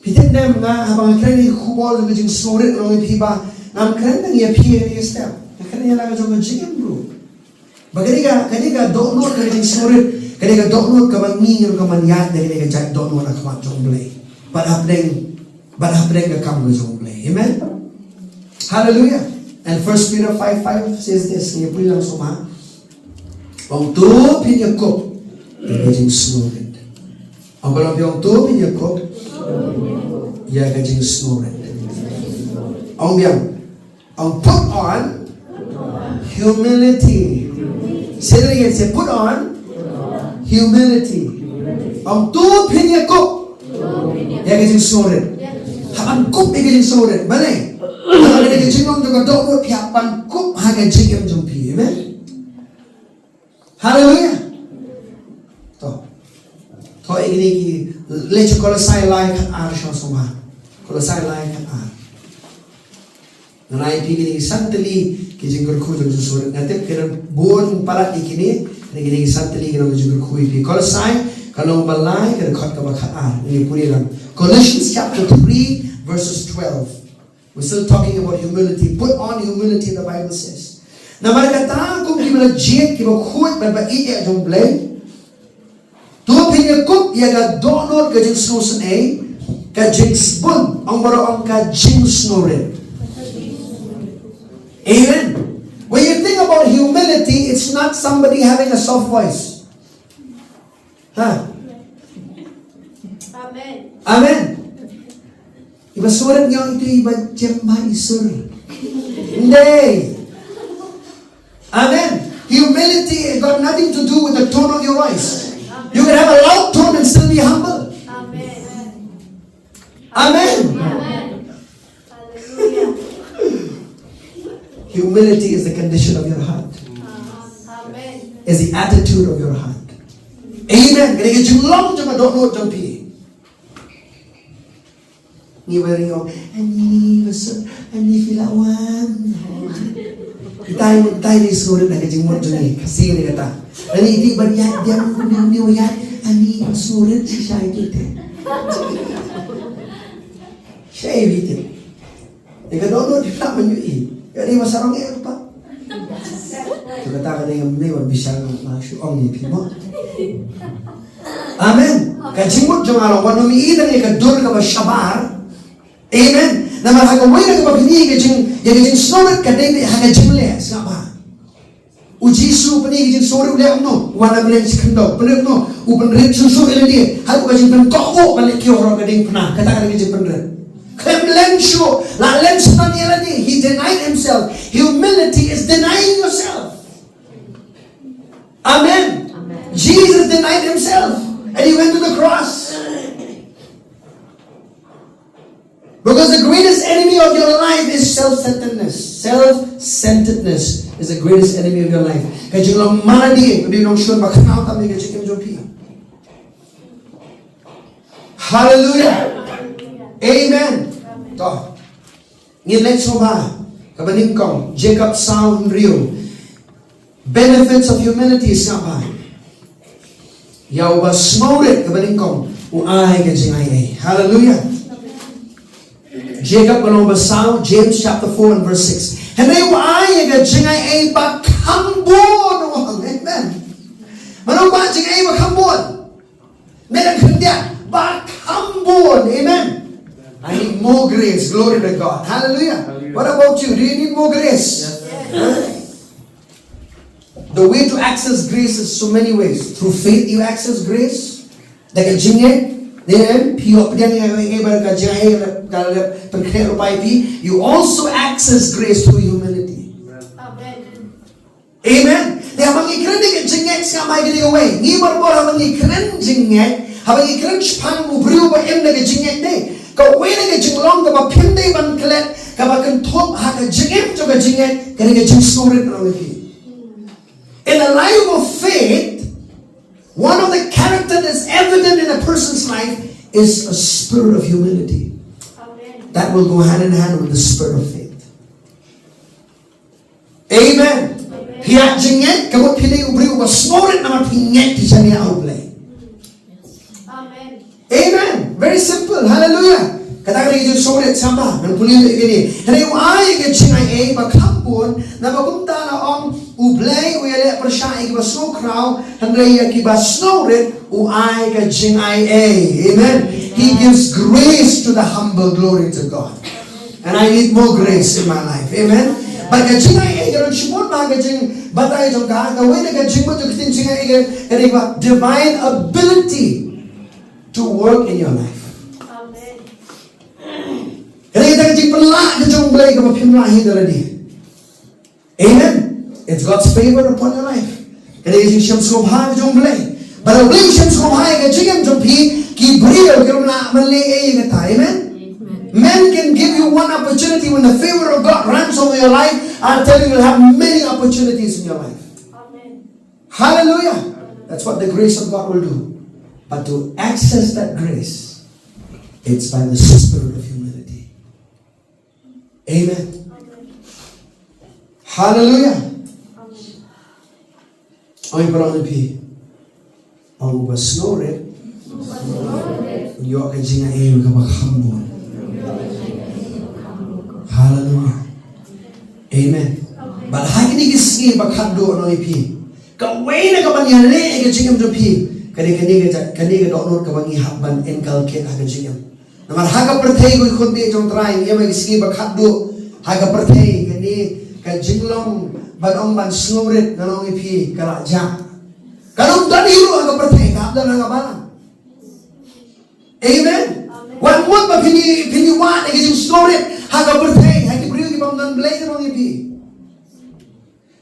Phi tip ne em, nga haba nga kren ïa ka khubor jong ka jingsngewrit, nga ong ïa phi ba ngam kren tang ïa phi ïa kane ka step. Nga kren ïa la ka jong ka jingim ruh. Ba kane ka, kane ka dohnud ka jingsngewrit, kane ka dohnud kaba ngi ruh ka ban ïaid da kane ka jait dohnud ha khmat jong U Blei. Bad hapdeng, bad hapdeng ka kam ka jong U Blei. Amen. Hallelujah. And First Peter five five says this. Ngi pule lang shuwa. Ong to phin ïakup ïa ka jingsngewrit. Ong ba long phi, ong to phin ïakup ïa ka jingsngewrit. Ong biang. Ong put on humility. Say that again. Say put on humility. Ong to phin ïakup ïa ka jingsngewrit. Hap ban kup ïa ka jingsngewrit. Balei? Balei ka jinglong jong ka dohnud, hap ban kup ha ka jingim jong phi. Amen. Hallelujah. To. To, ïa kine ki, leit sha Kolosai lai khat ar shuwa shuwa. Kolosai lai khat ar. Nga ai ïa phi kine ki san tylli ki jingkyrkhu jong ka jingsngewrit. Nga tip ki don bun palat ïa kine, kine ki san tylli ki don ka jingkyrkhu ïa phi. Kolosai ka lynnong ba lai ka dkhot kaba khat ar. Ngin pule lang. Colossians chapter three verses twelve. We're still talking about humility. Put on humility, the Bible says. Namar kata kum kiba la jied, kiba khuid bad ba ïeit jong U Blei, to phin ïakup ïa ka dohnud ka jingsngewsynei, ka jingsbun, ong baroh ong ka jingsngewrit. Amen. When you think about humility, it's not somebody having a soft voice. Ha? Amen. Amen. Iba sngewrit ngi ong ito iba jem bha i sur. Ym dei. Amen. Humility has got nothing to do with the tone of your voice. You can have a loud tone and still be humble. Amen. Amen. Amen. Hallelujah. Humility is the condition of your heart. Amen. Is the attitude of your heart. Amen. Kane ka jinglong jong ka dohnud jong phi. Ngi ba ring ong, ani ba sngewrit, ani phi la wan. Itai, itai ni sngewrit na ka jingmut jong ngi, Khasi ne kata. Ani dei ban ïaid diam kumne kumne ïaid, ani sngewrit shisha ito te. Shai bitin. Ïa ka dohnud phi lah ban ïohi. Ïa dei ba sarong ïa ka pa. To kata ka dei ngam dei ban bishar, nga shu ong ïa phi mo. Amen. Ka jingmut jong nga long, wat nym ïohi tang ïa ka dur kaba shabar. Amen. Namar ha kawei na kaba phi ïohi ïa ka jing, ïa ka jingsngewrit ka dei ha ka jingleh, sngap bha. U Jisu u pynïoh ka jingsngewrit, u leh kumno? Wan na bneng shi khyndew. Pynrit kumno? U pynrit shuh shuh ïa lade. Haduh ka jingpynkoh buh ban leh kiew harud ka diengphna. Kata ka dei ka jingpynrit. Khlem len shuh. La len shuh ïa lade. He denied himself. Humility is denying yourself. Amen. Amen. Jesus denied himself. And he went to the cross. Because the greatest enemy of your life is self-centeredness. Self-centeredness is the greatest enemy of your life. Ka jinglong man lade, ka jinglong shun ba khraw tam ïa ka jingim jong phi. Hallelujah. Amen. To. Ngin leit shuwa kaba nyngkong, Jakob saw hynriew. Benefits of humility, sngap bha. Ïa uba sngewrit, kaba nyngkong, u ai ka jingaiei. Hallelujah. Jakob ka lynnong ba saw, James chapter four and verse six. Hynrei u ai ïa ka jingaiei ba kham bun. Amen. Mano ba jingaiei ba kham bun? Mano khyndiat ba kham bun. Amen. I need more grace. Glory to God. Hallelujah. Hallelujah. What about you? Do you need more grace? Yes. The way to access grace is so many ways. Through faith you access grace. Da ka jingngeit, ne em, phi ïoh pdiang ïa ka, ïa ka, ka jingngeit, ka, ka, pynkhreh lypa ïa phi. You also access grace through humility. Amen. Amen. Te haba ngi kren ïa ka jingngeit, sngap bha ïa kane kawei. Ngi barabor haba ngi kren jingngeit, haba ngi kren shaphang u briew ba im da ka jingngeit, ne kawei na ka jinglong kaba phim dei ban klet, kaba kynthup ha ka jingim jong ka jingngeit, ka dei ka jingsngewrit, ngan ong ïa phi. In a life of faith, one of the character that's evident in a person's life is a spirit of humility. Amen. That will go hand in hand with the spirit of faith. Amen. Amen. Phi ïa jingngeit, ka mut phi dei u briew uba sngewrit namar phi ngeit phi shaniah ha U Blei. Amen. Amen. Very simple. Hallelujah. Kata ka dei ka jingsngewrit, sngap bha. Ngan pule ïa kane. Hynrei u ai ka jingaiei ba kham bun, naba kumta la ong, U Blei u ïaleh pyrshah ïa kiba sngewkhraw, hynrei ïa kiba sngewrit u ai ka jingaiei. Amen. He gives grace to the humble. Glory to God. And I need more grace in my life. Amen. Bad ka jingaiei ka don shibun bha ka jingbatai jong ka, kawei na ka jingmut jong ka ktien jingaiei ka, ka dei ba divine ability to work in your life. Amen. Ka dei kata ka jingpynlah ka jong U Blei kaba phim lah hi da lade. Amen. It's God's favor upon your life. Ka dei ka jingshem sngewbha ka jong U Blei. Bad U Blei u shem sngewbha ïa ka jingim jong phi, ki briew kim lah ban leh ei ïa kata. Amen. Amen. Men can give you one opportunity. When the favor of God runs over your life, I tell you, you'll have many opportunities in your life. Amen. Hallelujah. That's what the grace of God will do. But to access that grace, it's by the spirit of humility. Amen. Hallelujah. Ong ïa para bangeit phi. Ong uba sngewrit u ïoh ka jingaiei kaba kham bun. Hallelujah. Amen. Bad ha kine ki sngi ba khatduh, ong ïa phi, kawei na kaban ïaleh ïa ka jingim jong phi ka dei kane ka, kane ka dohnud kaba ngi hap ban inculcate ha ka jingim. Namar ha ka pyrthei, ko khun baieit jong U Trai, ngi ïa, ha ki sngi ba khatduh, ha ka pyrthei kane ka jinglong ban ong ban sngewrit, ngan ong ïa phi, ka la jah. Kan ym don hi ruh ha ka pyrthei, ka hap don ha ka balang. Amen. Amen. Wat mut ba phin ïa, phin ïa wad ïa ka jingsngewrit ha ka pyrthei, ha ki briew ki bym don Blei, ngan ong ïa phi.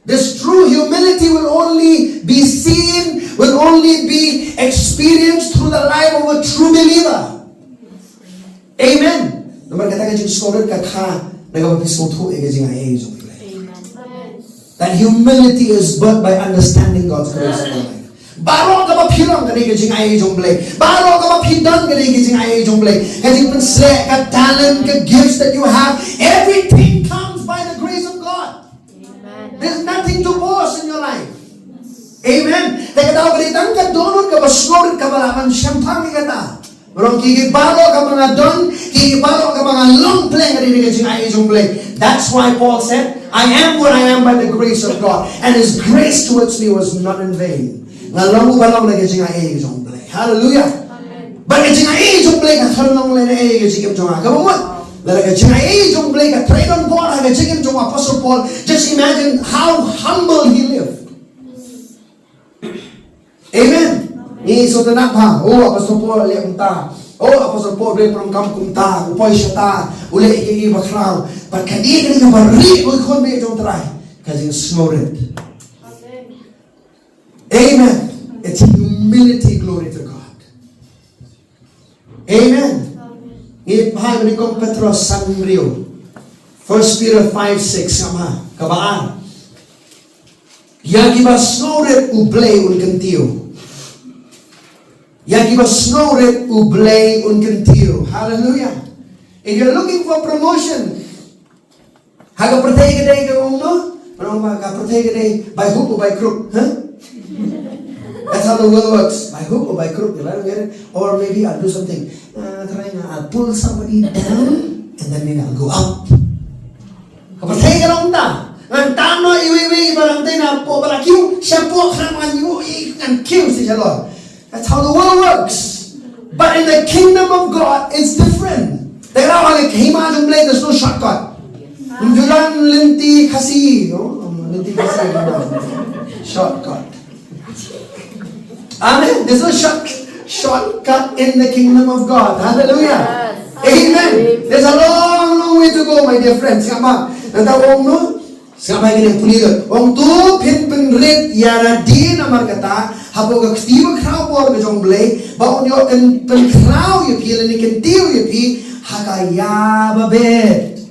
This true humility will only be seen, will only be experienced through the life of a true believer. Amen. Namar kata ka jingsngewrit ka kha na kaba phi sngewthuh ïa ka jingaiei jong U Blei. Amen. That humility is birthed by understanding God's grace in your life. Baroh kaba phi long ka dei ka jingaiei jong U Blei. Baroh kaba phi don ka dei ka jingaiei jong U Blei. Ka jingpynshlur, ka talent, ka gifts that you have, everything comes by the grace of God. Amen. There's nothing to boast in your life. Amen. Te kata ka dei tang ka dohnud kaba sngewrit kaba lah ban shemphang ïa kata. Ba ong ki, ki baroh kaba nga don, ki baroh kaba nga long pyrshah ka dei ka jingaiei jong U Blei. That's why Paul said, "I am what I am by the grace of God, and his grace towards me was not in vain." Nga long uba long da ka jingaiei jong U Blei. Hallelujah. Amen. Bad ka jingai jong U Blei ka khlem long lehnoh ïa ka jingim jong nga. Kaba mut, lada ka jingai jong U Blei ka trei don bor ha ka jingim jong u Apostle Paul, just imagine how humble he lived. Amen. Ngi sngewtynnat ba, oh, Apostle Paul leh kumta. Oh, Apostle Paul, U Blei pyndonkam kumta, u poi shata, u leh ïa ki bakhraw. Bad ka dei kane kaba rit, oh, khun ba ïeit jong U Trai. Ka jingsngewrit. Amen. It's humility, glory to God. Amen. Ngi phai ba nyngkong Petros san hynriew. First Peter five six, kaba, kaba ar. Ïa kiba sngewrit U Blei un kyntiew. Ïa kiba sngewrit U Blei un kyntiew. Hallelujah. If you're looking for promotion, ha ka pyrthei ka dei ka ong no? Ka ong ba ka pyrthei ka dei by hook or by crook, huh? That's how the world works. By hook or by crook, you know, get it? Or maybe I'll do something. Uh, try, I'll pull somebody down and then maybe I'll go up. Ka pyrthei ka long ta. Ngan tan noh iwei iwei ba ngan tan na po ba la kiew, sha po khnang ngan ïoh i ngan kiew sha jalor. That's how the world works. But in the kingdom of God, it's different. Te ka la ong ka hima jong U Blei, there's no shortcut. Ym ju don lynti Khasi, no? Lynti Khasi, no? Shortcut. Amen. There's no short, shortcut in the kingdom of God. Hallelujah. Amen. There's a long, long way to go, my dear friends. Sngap bha. Nangta ong no. Sngap bha ïa kane, pule lut. Ong to phin pynrit ïa lade namar kata hapoh ka kti bakhraw bor ka jong U Blei ba un ïoh pyn, pynkhraw ïa phi lane kyntiew ïa phi ha ka ïa ba bit.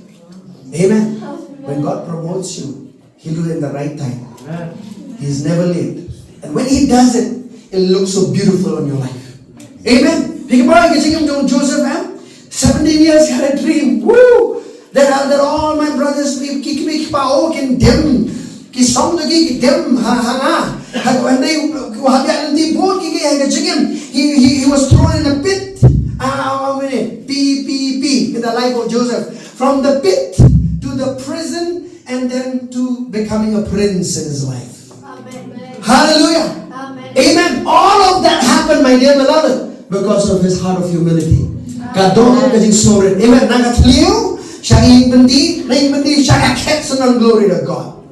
Amen. When God promotes you, He'll do it in the right time. Amen. He's never late. And when He does it, it looks so beautiful on your life. Amen. Phi kwah ka jingim jong Joseph, eh? Seventeen years, he had a dream. Woo! That, uh, that all my brothers, ki, ki, ki, ki pa, oh, kin dem. Ki song da ki, ki dem, ha, ha, ha. Ha, and they, ha, ha, and they both, ki, ki, ha, ka jingim. He, he, he was thrown in a pit. Ah, how many? P, P, P. In the life of Joseph. From the pit to the prison, and then to becoming a prince in his life. Amen. Hallelujah. Amen. Amen. All of that happened, my dear beloved, because of his heart of humility. Ka dohnud ka jingsngewrit. Amen. Na ka thliew sha ïing byndi, na ïing byndi sha ka khet, sngewbha, glory to God.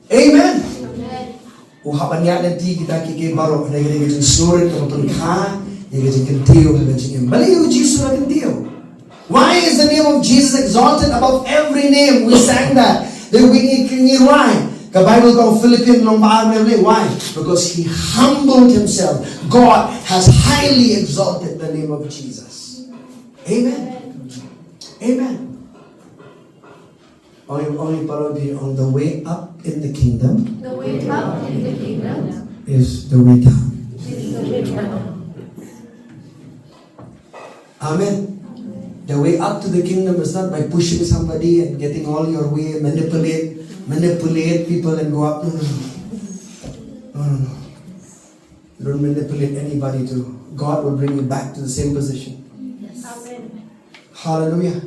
Amen. Amen. U hap ban ïaid lynti kita kiei kiei baroh, hynrei ka dei ka jingsngewrit kaba pynkha ïa ka jingkyntiew ha ka jingim. Balei u Jisu u la kyntiew? Why is the name of Jesus exalted above every name? We sang that. That we need, we need why? Ka Bible ka ong Philippians lynnong ba ar, why? Because he humbled himself. God has highly exalted the name of Jesus. Amen. Amen. Only, only parodi on the way up in the kingdom. The way up in the kingdom is the way down. Is the way down. Amen. The way up to the kingdom is not by pushing somebody and getting all your way, manipulate, manipulate people and go up. No, no, no. No, no, no. You don't manipulate anybody to. God will bring you back to the same position. Yes. Amen. Hallelujah.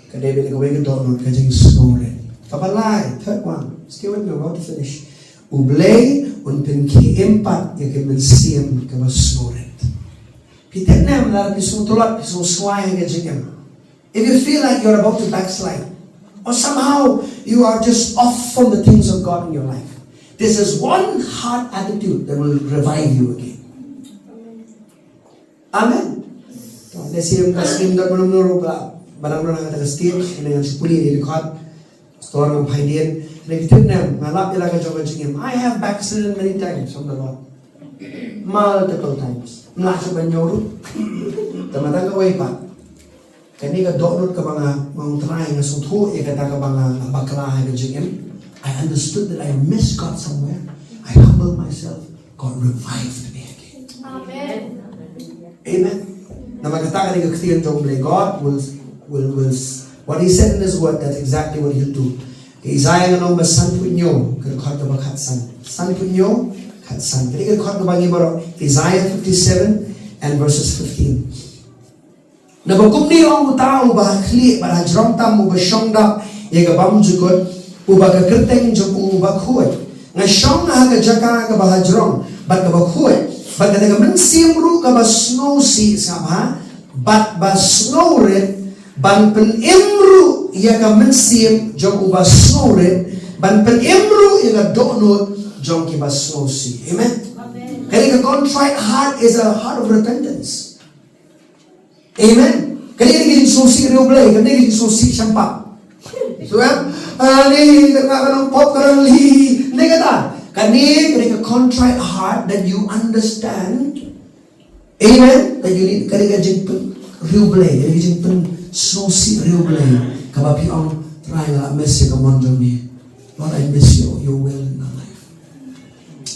Ka dei bad kawei ka dohnud, ka jingsngewrit. Kaba lai, third one. Stay with me, I'm about to finish. U Blei un pynkhie im pat ïa ka mynsiem kaba sngewrit. Phi tip ne em lada phi sngewtlot, phi sngewswai ha ka jingim. If you feel like you're about to backslide, or somehow you are just off from the things of God in your life, this is one heart attitude that will revive you again. Amen. Lehse ym ka sngewdon mano mano ruh ba, ba dang don ha kata ka stage, hynrei ngan shu pule ïa ka record. Pastor, ngam phai dien. Hynrei phi tip ne em, nga lap ïa la ka jong ka jingim. I have backslidden many times from the Lord. Multiple times. Ym lah shuh ban ñiew ruh. Te mynta kawei pat. Kane ka dohnud kaba nga, nga ong Trai, nga sngewthuh ïa kata kaba nga, nga bakla ha ka jingim. I understood that I missed God somewhere. I humbled myself. God revived me again. Amen. Amen. Namar kata ka dei ka ktien jong U Blei, God will, will, will, what He said in His word, that's exactly what He'll do. Ka Isaiah lynnong ba sanphew hynñiew, ka dkhot kaba khatsan. Sanphew hynñiew, khatsan. Ka dei ka dkhot kaba ngi baroh. Isaiah fifty-seven and verses fifteen. Naba kumne ong uta uba ha khlieh bad ha jrong tam, uba shong dap ïa ka bymjukut, uba ka kyrteng jong u uba khuid. Nga shong ha ka jaka kaba ha jrong bad kaba khuid, Bad kata ka mynsiem ruh kaba sngewsih, sngap ha, bad ba sngewrit, ban pynim ruh ïa ka mynsiem jong uba sngewrit, ban pynim ruh ïa ka dohnud jong kiba sngewsih. Amen. Amen. Kane ka contrite heart is a heart of repentance. Amen. Kane ka dei ka jingsngewsih riewblei, kane ka dei ka jingsngewsih shempak. So, em, ah, ni ka, ka, ka nongpop ka rang li, ne kata. Kane, kane ka contrite heart that you understand. Amen. That you need, kane ka jingpyn riewblei, kane ka jingpynsngewsih riewblei. Kaba phi ong, Trai, nga la miss ïa ka mon jong me. Lord, I miss your, your will in my life.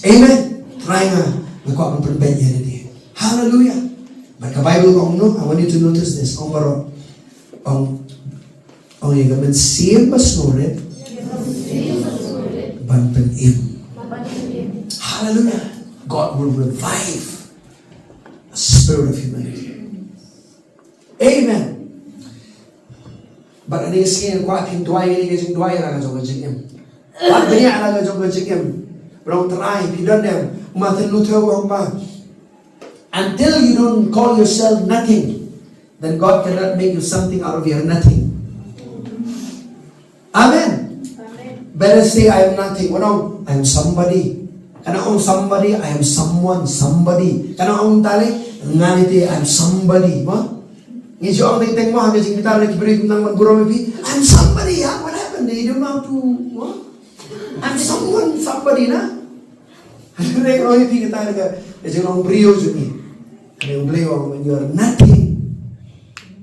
Amen. Trai, nga, nga kwah ban pynbeit ïa lade. Hallelujah. Bad ka Bible ka ong, no, I want you to notice this. Ong baroh. Ong, ong ïa ka mynsiem ba sngewrit ban pynim. Hallelujah. God will revive a spirit of humility. Amen. Bad kane ka sngi nga kwah phin duwai kane ka jingduwai ïa la ka jong ka jingim. Bad bniah la ka jong ka jingim. Ba ong Trai, phi don em, Martin Luther u ong ba, until you don't call yourself nothing, then God cannot make you something out of your nothing. Amen. Amen. Better say, "I am nothing." Wat ong, "I am somebody." Kane ong somebody, "I am someone, somebody." Kane ong tale, "Nga ni te, I am somebody." Mo? Ngi ju ong teng teng mo, ha ka jingbitar na ki briew ki nang ban burom ïa phi. "I am somebody, yeah. What happened? You don't know how to, what? I'm someone, somebody, na." Hynrei ka long ïa phi kata ka, ka jinglong briew jong ngi. Hynrei U Blei u ong, when you are nothing,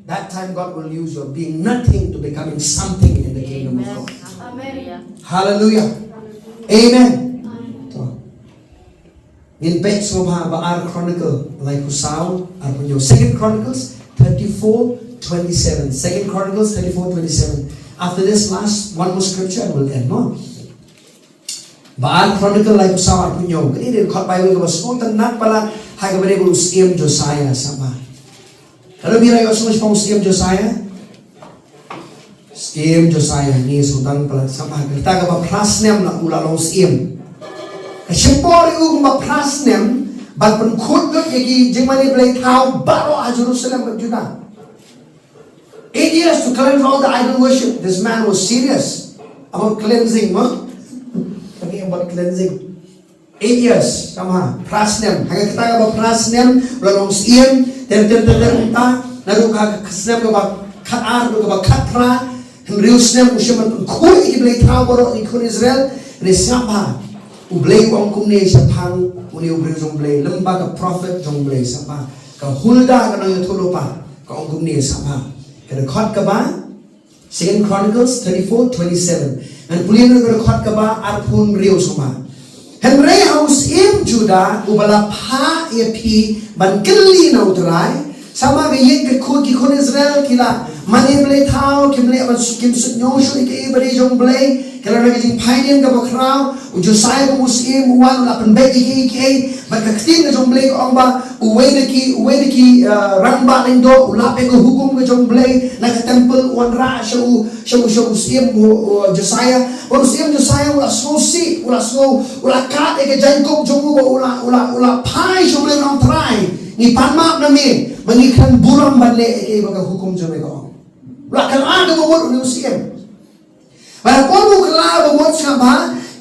that time God will use your being nothing to becoming something in the kingdom of God. Amen. Hallelujah. Amen. To. Ngin peit sngewbha ba Ar Chronicle laiphew saw, arphew hynñiew. Second Chronicles thirty-four twenty-seven. Second Chronicles thirty-four twenty-seven. After this last one more scripture and we'll end, no? Ba Ar Chronicle laiphew saw arphew hynñiew. Kane dei ka khot Bible kaba sngewtynnat palat ha kaba dei ban u Syiem Josiah, sngap bha. Lada phi la ïohsngew shaphang u Syiem Josiah? Syiem Josiah, ngi sngewtynnat palat, sngap bha. Kata kaba phra snem la u la long syiem. Ka shim por ïa u kumba phra snem ban pynkhuid lut ïa ki jingmane blei thaw baroh ha Jerusalem bad Judah. Eight years to cleanse all the idol worship. This man was serious about cleansing, no? Talking about cleansing. Eight years, sngap bha, phra snem. Ha kata kaba phra snem, u la long syiem, ter ter ter ter, mynta, naduh ka, ka snem kaba khatar, naduh kaba khatphra, hynriew snem, u shim ban pynkhuid ïa ki blei thaw baroh ki khun Israel, hynrei sngap bha. U Blei u ong kumne shaphang une u briew jong U Blei, lem bad ka prophet jong U Blei, sngap bha. Ka Hulda ka nongïathuhlypa, ka ong kumne, sngap bha. Ka dkhot kaba, Second Chronicles thirty-four twenty-seven. Ngan pule na ka dkhot kaba arphew hynriew, sngap bha. Hynrei ha u syiem Judah uba la phah ïa phi ban kylli na U Trai, sngap bha, ka ïing ka khun, ki khun Israel ki la mane blei thaw, kim leh ban su-, kim suidñiew shuh ïa kaei ba dei jong U Blei, ki la don ka jingphainieng kaba khraw. U Josiah kum u syiem u wan, u la pynbeit ïa kiei kiei, bad ka ktien ka jong U Blei ka ong ba uwei na ki, uwei na ki, uh, rangbah lyngdoh u lap ïa ka hukum ka jong U Blei na ka temple, u wanrah sha u, sha u, sha u syiem, u, u Josiah. Bad u syiem Josiah u la sngewsih, u la sngew, u la kad ïa ka jaiñkup jong u, bad u la, u la, u la phai sha U Blei, u ong Trai, ngi pan map na me ba ngi khlem burom ban leh ïa kaei ba ka hukum jong me ka ong. U la kylla kaba mut une u syiem. Bad ha por ba u kylla ba mut, sngap bha,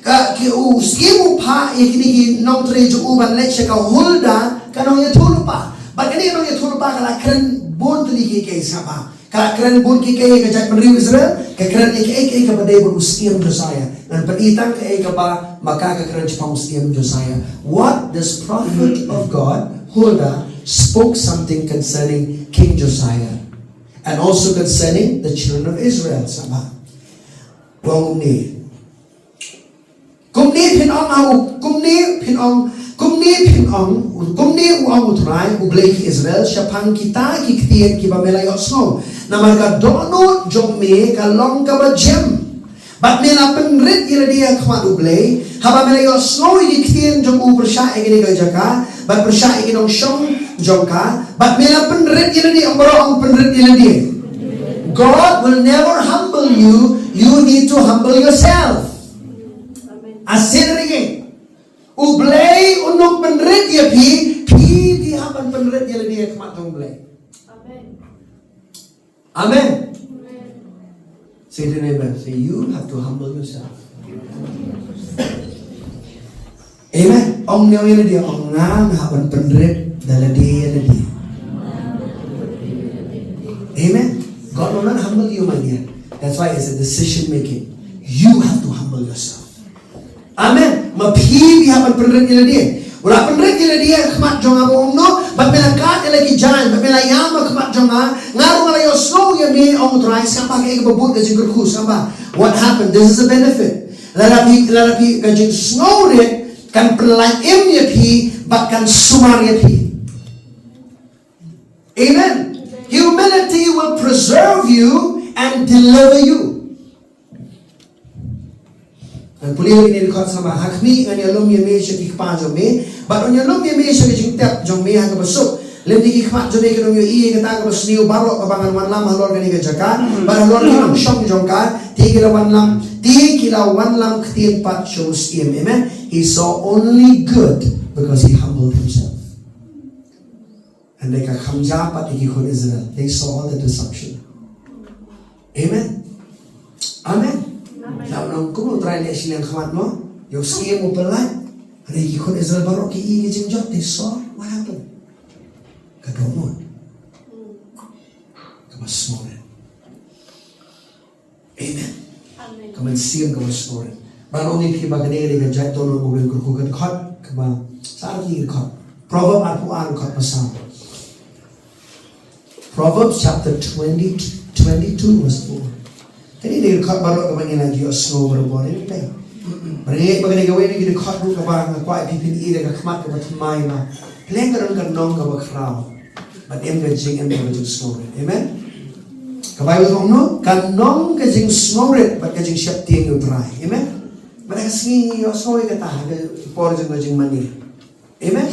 ka, ki, u syiem u phah ïa kine ki nongtrei jong u ban leit sha ka Hulda ka nongïathuhlypa. Bad kane ka nongïathuhlypa ka la kren bun tylli kiei kiei, sngap bha. Ka la kren bun kiei kiei ïa ka jaitbynriew Israel, ka kren ïa kiei kiei kaba dei bad u syiem Josiah. Ngan pyni tang kaei kaba ma ka ka kren shaphang u syiem Josiah. What this prophet of God, Hulda, spoke something concerning King Josiah. And also concerning the children of Israel, sngap bha. U ong kumne. Kumne phin ong ha u, kumne phin ong, kumne phin ong, kumne u ong U Trai, U Blei ki Israel, shaphang kita ki ktien kiba me la ïohsngew. Namar ka dohnud jong me ka long kaba jem. Bad me la pynrit ïa lade ha khmat U Blei, haba me la ïohsngew ïa ki ktien jong u pyrshah ïa kane ka jaka, bad pyrshah ïa ki nongshong jong ka, bad me la pynrit ïa lade, ong baroh, ong pynrit ïa lade. God will never humble you, you need to humble yourself. Arsien ryngit. U Blei un ym pynrit ïa phi, phi Phi, phi hap ban pynrit ïa lade ha khmat jong U Blei. Amen. Amen. Say to your neighbor, say, "You have to humble yourself." Amen. Ong ïa lade, ong nga, nga hap ban pynrit da lade ïa lade. Amen. God will not humble you, my dear. That's why it's a decision making. You have to humble yourself. Amen. Ma phi, phi hap ban pynrit ïa lade. U la pynrit ïa lade ha khmat jong nga, ba ong no, bad me la kad ïa la ki jaiñ, bad me la ïam ha khmat jong nga, nga ruh nga la ïohsngew ïa me, ong U Trai. Sngap bha kaei kaba bud ka jingkyrkhu, sngap bha. What happened? This is a benefit. Lada phi, lada phi, ka jingsngewrit kan pynlait im ïa phi, bad kan sumar ïa phi. Amen. Humility will preserve you and deliver you. Ngan pule ïa kine ki dkhot sngap bha. Ha khmih, ngan ïalum ïa me sha ki kpa jong me. Bad un ïalum ïa me sha ka jingtep jong me ha kaba suk. Lymne ki khmat jong me kin ym ïohi ïa kata kaba sniew baroh kaba ngan wanlam halor kane ka jaka. Bad halor ki nongshong jong ka. Te ki la wanlam, te ki la wanlam ktien pat sha u syiem. Amen. He saw only good because he humbled himself. And they ka kham ja pat ïa ki khun Israel. They saw all the deception. Amen. Amen. Amen. Lam nang kumno U Trai leh shiliang khmat mo. Ïoh siem u pynlait. Hynrei ki khun Israel baroh ki i ki jingjot. They saw what happened. Ka dohnud. Ka ba sngewrit. Amen. Amen. Ka mynsiem kaba sngewrit. Ba ong ïa phi ba kane ka dei ka jait dohnud ba U Blei u kyrkhu. Ka dkhot kaba, sa ar tylli ki dkhot. Proverb arphew ar, dkhot ba saw. Proverbs chapter twenty, twenty-two verse four. Kane ka dei ka dkhot baroh kaba ngi la ïohsngew barabor, eh, Blei. Ba ngi, ba kane kawei na ki dkhot ruh kaba nga kwah ïa phi phin i da ka khmat kaba thymmai ba Blei ka don ka nong kaba khraw. Bad em ka jingim kaba jingsngewrit. Amen. Ka Baibl ka ong no, ka nong ka jingsngewrit bad ka jingsheptieng ïa U Trai. Amen. Bad ka sngi ïohsngew ïa kata ha ka por jong ka jingmane. Amen.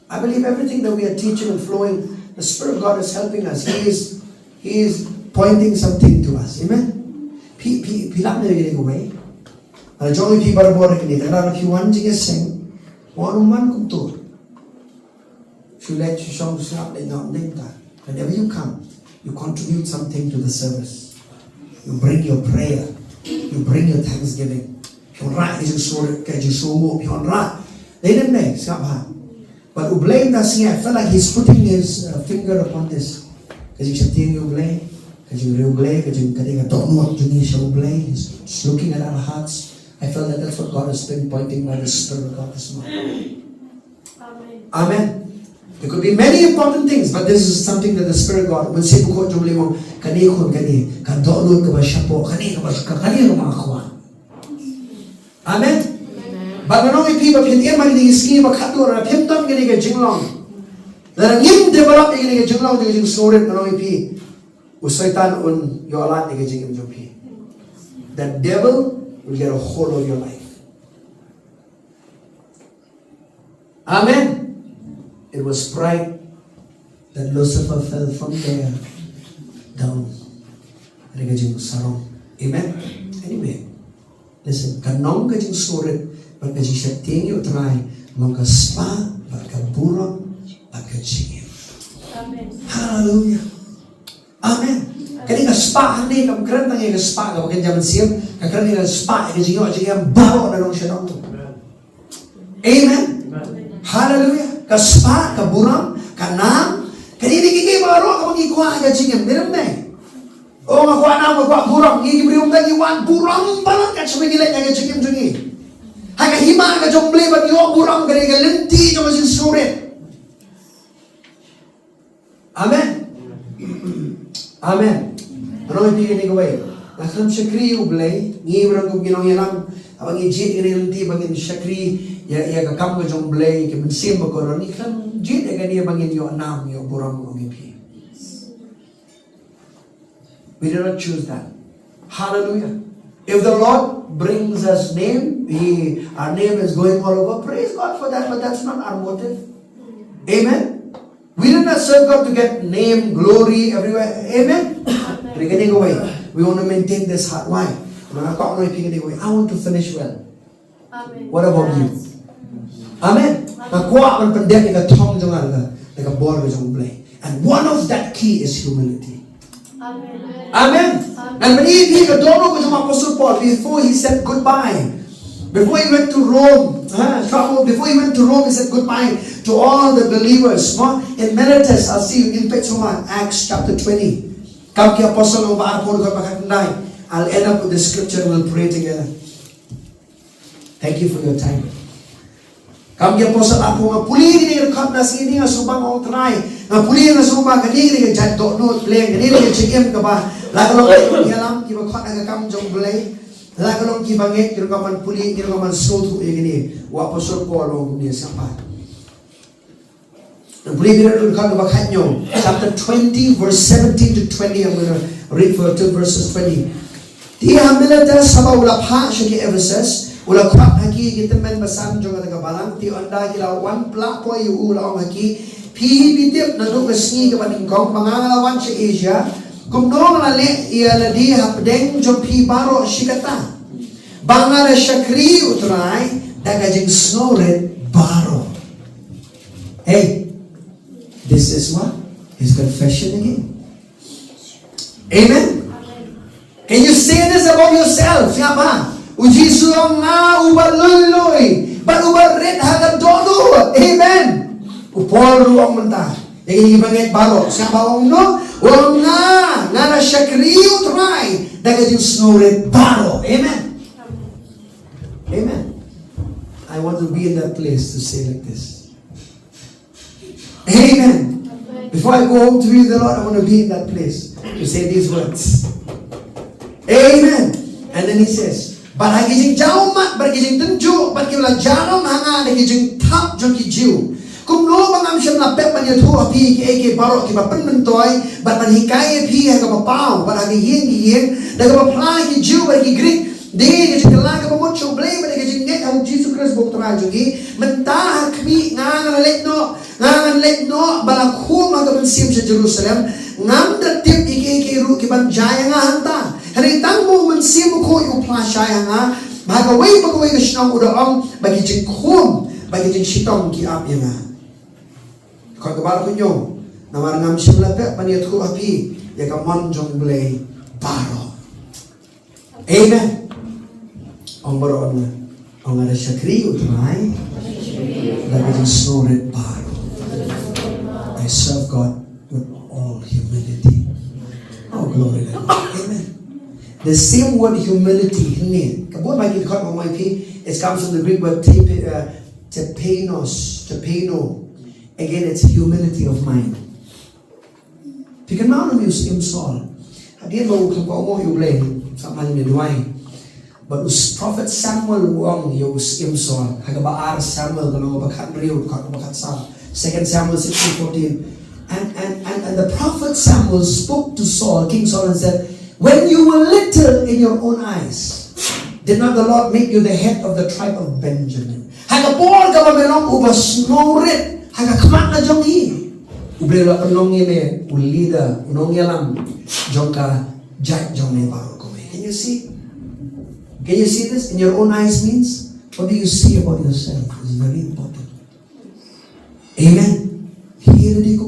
I believe everything that we are teaching and flowing, the Spirit of God is helping us. He is, He is pointing something to us. Amen. Phi, phi, phi lap ne ïa kane kawei. Ala jong phi barabor ne kane, lada phi wan jingïaseng, wan ym wan kumto. Shu leit shu shong shu ap leit noh dei ta. Whenever you come, you contribute something to the service. You bring your prayer. You bring your thanksgiving. Phi wanrah ka jingsngewrit, ka jingsngewnguh, phi wanrah. Dei ne em dei, sngap bha. But U Blei mynta sngi, I feel like he's putting his, uh, finger upon this. Ka jingsheptieng ïa U Blei, ka jingriewblei, ka jing, ka dei ka dohnud jong ngi sha U Blei. He's looking at our hearts. I felt that that's what God is pinpointing by the Spirit of God this morning. Amen. There could be many important things, but this is something that the Spirit of God, Mynsiem Bakhuid jong U Blei u ong, kane khun kane, ka dohnud kaba shapoh, kane kaba, kane kaba nga kwah. Amen. Bad ngan ong ïa phi ba phin im ha kine ki sngi ba khatduh lada phim don kane ka jinglong. Lada ngim develop ïa kane ka jinglong jong ka jingsngewrit, ngan ong ïa phi, u Soitan un ïoh lad ïa ka jingim jong phi. The devil will get a hold of your life. Amen. It was pride that Lucifer fell from there down. Ka dei ka jingsarong. Amen. Anyway, listen, ka nong ka jingsngewrit bad ka jingsheptieng ïa U Trai long ka spah bad ka burom bad ka jingim. Amen. Hallelujah. Amen. Kane ka spah hangne kam kren tang ïa ka spah kaba kynja mynsiem, ka kren ïa ka spah ïa ka jingïoh jingem baroh na nong sha nong. Amen. Hallelujah. Ka spah, ka burom, ka nam, kane dei kiei kiei baroh kaba ngi kwah ha ka jingim, dei ne em dei? Oh, nga kwah nam, nga kwah burom, ngi ki briew mynta ngi wan burom palat kat shaba ngi leit ha ka jingim jong ngi. Ha ka hima ka jong U Blei ban ïoh burom ka dei ka lynti jong ka jingsngewrit. Amen. Amen. Ngan ong ïa phi kane kawei. Nga khlem shakri ïa U Blei, ngi ba dang kum ki nongïalam, haba ngi jied ïa kane ka lynti ba ngin shakri ïa, ïa ka kam ka jong U Blei, ka mynsiem bakordor, ngi khlem jied ïa kane ba ngin ïoh nam, ïoh burom, ong ïa phi. We did not choose that. Hallelujah. If the Lord brings us name, he, our name is going all over. Praise God for that, but that's not our motive. Amen. We did not serve God to get name, glory everywhere. Amen. Amen. We're gonna go away. We want to maintain this heart. Why? Nga kwah ong ïa phi kane kawei. I want to finish well. Amen. What about you? Yes. Amen. Nga kwah ban pyndep ïa ka thong jong nga da ka bor ka jong U Blei. And one of that key is humility. Amen. Amen. And when he, he, ka dono ka jong Apostle Paul, before he said goodbye, before he went to Rome, huh, trouble, before he went to Rome, he said goodbye to all the believers. Mo, in Miletus, I'll see you in page Acts chapter twenty. Kam ki Apostle, I'll end up with the scripture and we'll pray together. Thank you for your time. Kam ki Apostle, nga pule ïa kine ki dkhot na sngi, nga sngewbha, Ong Trai, nga pule, nga sngewbha, kane ka dei ka jait dohnud, kane ka dei ka jingim kaba la ka long ka ïalam kiba khot ha ka kam jong U Blei, la ka long kiba ngeit, ki ruh ka man pule, ki ruh ka man sngewthuh ïa kine. U Apostle Paul u ong kumne, sngewbha. Ngan pule ïa kine ki dkhot kaba khatñiew. Chapter twenty, verse seventeen to twenty. I'm gonna read for two verses twenty. Te ha Miletus, haba u la phah sha ki Ephesus, u la khot ha ki ïa ki tymmen basan jong kata ka balang. Te ynda ki la wan pla poi ïa u, u la ong ha ki, Phi hi phi tip naduh ka sngi kaba nyngkong ba nga la wan sha Asia, kumno nga la leh ïa lade hapdeng jong phi baroh shi katta, ba nga da shakri U Trai da ka jingsngewrit baroh. Hey, this is what? His confession again. Amen. Can you say this about yourself? Sngap bha. U Jisu u ong, nga uba lui lui bad uba rit ha ka dohnud. Amen. U Paul ruh u ong mynta ïa kine kiba ngeit baroh. Sngap bha, u ong kumno? U ong, nga, nga da shakri U Trai da ka jingsngewrit baroh. Amen. Amen. I want to be in that place to say like this. Amen. Before I go home to be with the Lord, I want to be in that place to say these words. Amen. And then he says, bad ha ki jingjaw ummat, bad ki jingtynjuh, bad ki la jaw ha nga da ki jingthap jong ki Jiw, kumno ba ngam shym la pep ban ïathuh ha phi ïa kiei kiei baroh kiba pynmyntoi, bad ban hikai ïa phi ha kaba paw bad ha ki ïing ki ïing, da kaba phla ïa ki Jiw bad ki Grik, da ka jingkylla kaba mut sha U Blei bad da ka jingngeit ha U Jisu Khrist U Trai jong ngi. Mynta ha khmih, nga ngan leit noh, nga ngan leit noh ba la khum ha ka mynsiem sha Jerusalem. Ngam da tip ïa kiei kiei ruh ki ban jia ïa nga hangta. Hynrei tang ba U Mynsiem Bakhuid u phla shai ha nga, ba ha kawei pa kawei ka shnong u da ong ba ki jingkhum bad ki jingshitom ki ap ïa nga. Dkhot kaba arphew hynñiew, namar ngam shym la pep ban ïathuh ha phi ïa ka mon jong U Blei baroh. Amen. Ong baroh, ong, ong, nga da shakri U Trai da ka jingsngewrit baroh. I serve God with all humility. Oh, glory to God. Amen. The same word humility, hynne, ka bun ba ki dkhot ba ong ïa phi, it comes from the Greek word tape-, uh, tapenos, tapeno. Again, it's humility of mind. Phi kynmaw ne em ïa u Syiem Saul? Hadien ba u khlem kwah ïa U Blei, sa man ïa duwai. Bad u s-, prophet Samuel u ong ïa u Syiem Saul, ha kaba ar Samuel, ka lynnong ba khathynriew, dkhot ba khatsaw. Second Samuel sixteen fourteen. And, and, and, and the prophet Samuel spoke to Saul, King Saul, and said, "When you were little in your own eyes, did not the Lord make you the head of the tribe of Benjamin?" Ha ka por kaba me long uba sngewrit ha ka khmat la jong ngi, U Blei u la pynlong ïa me u leader, u nongïalam jong ka jait jong me baroh kawei. Can you see? Can you see this? In your own eyes means, what do you see about yourself? It's very important. Amen. Hi lade ko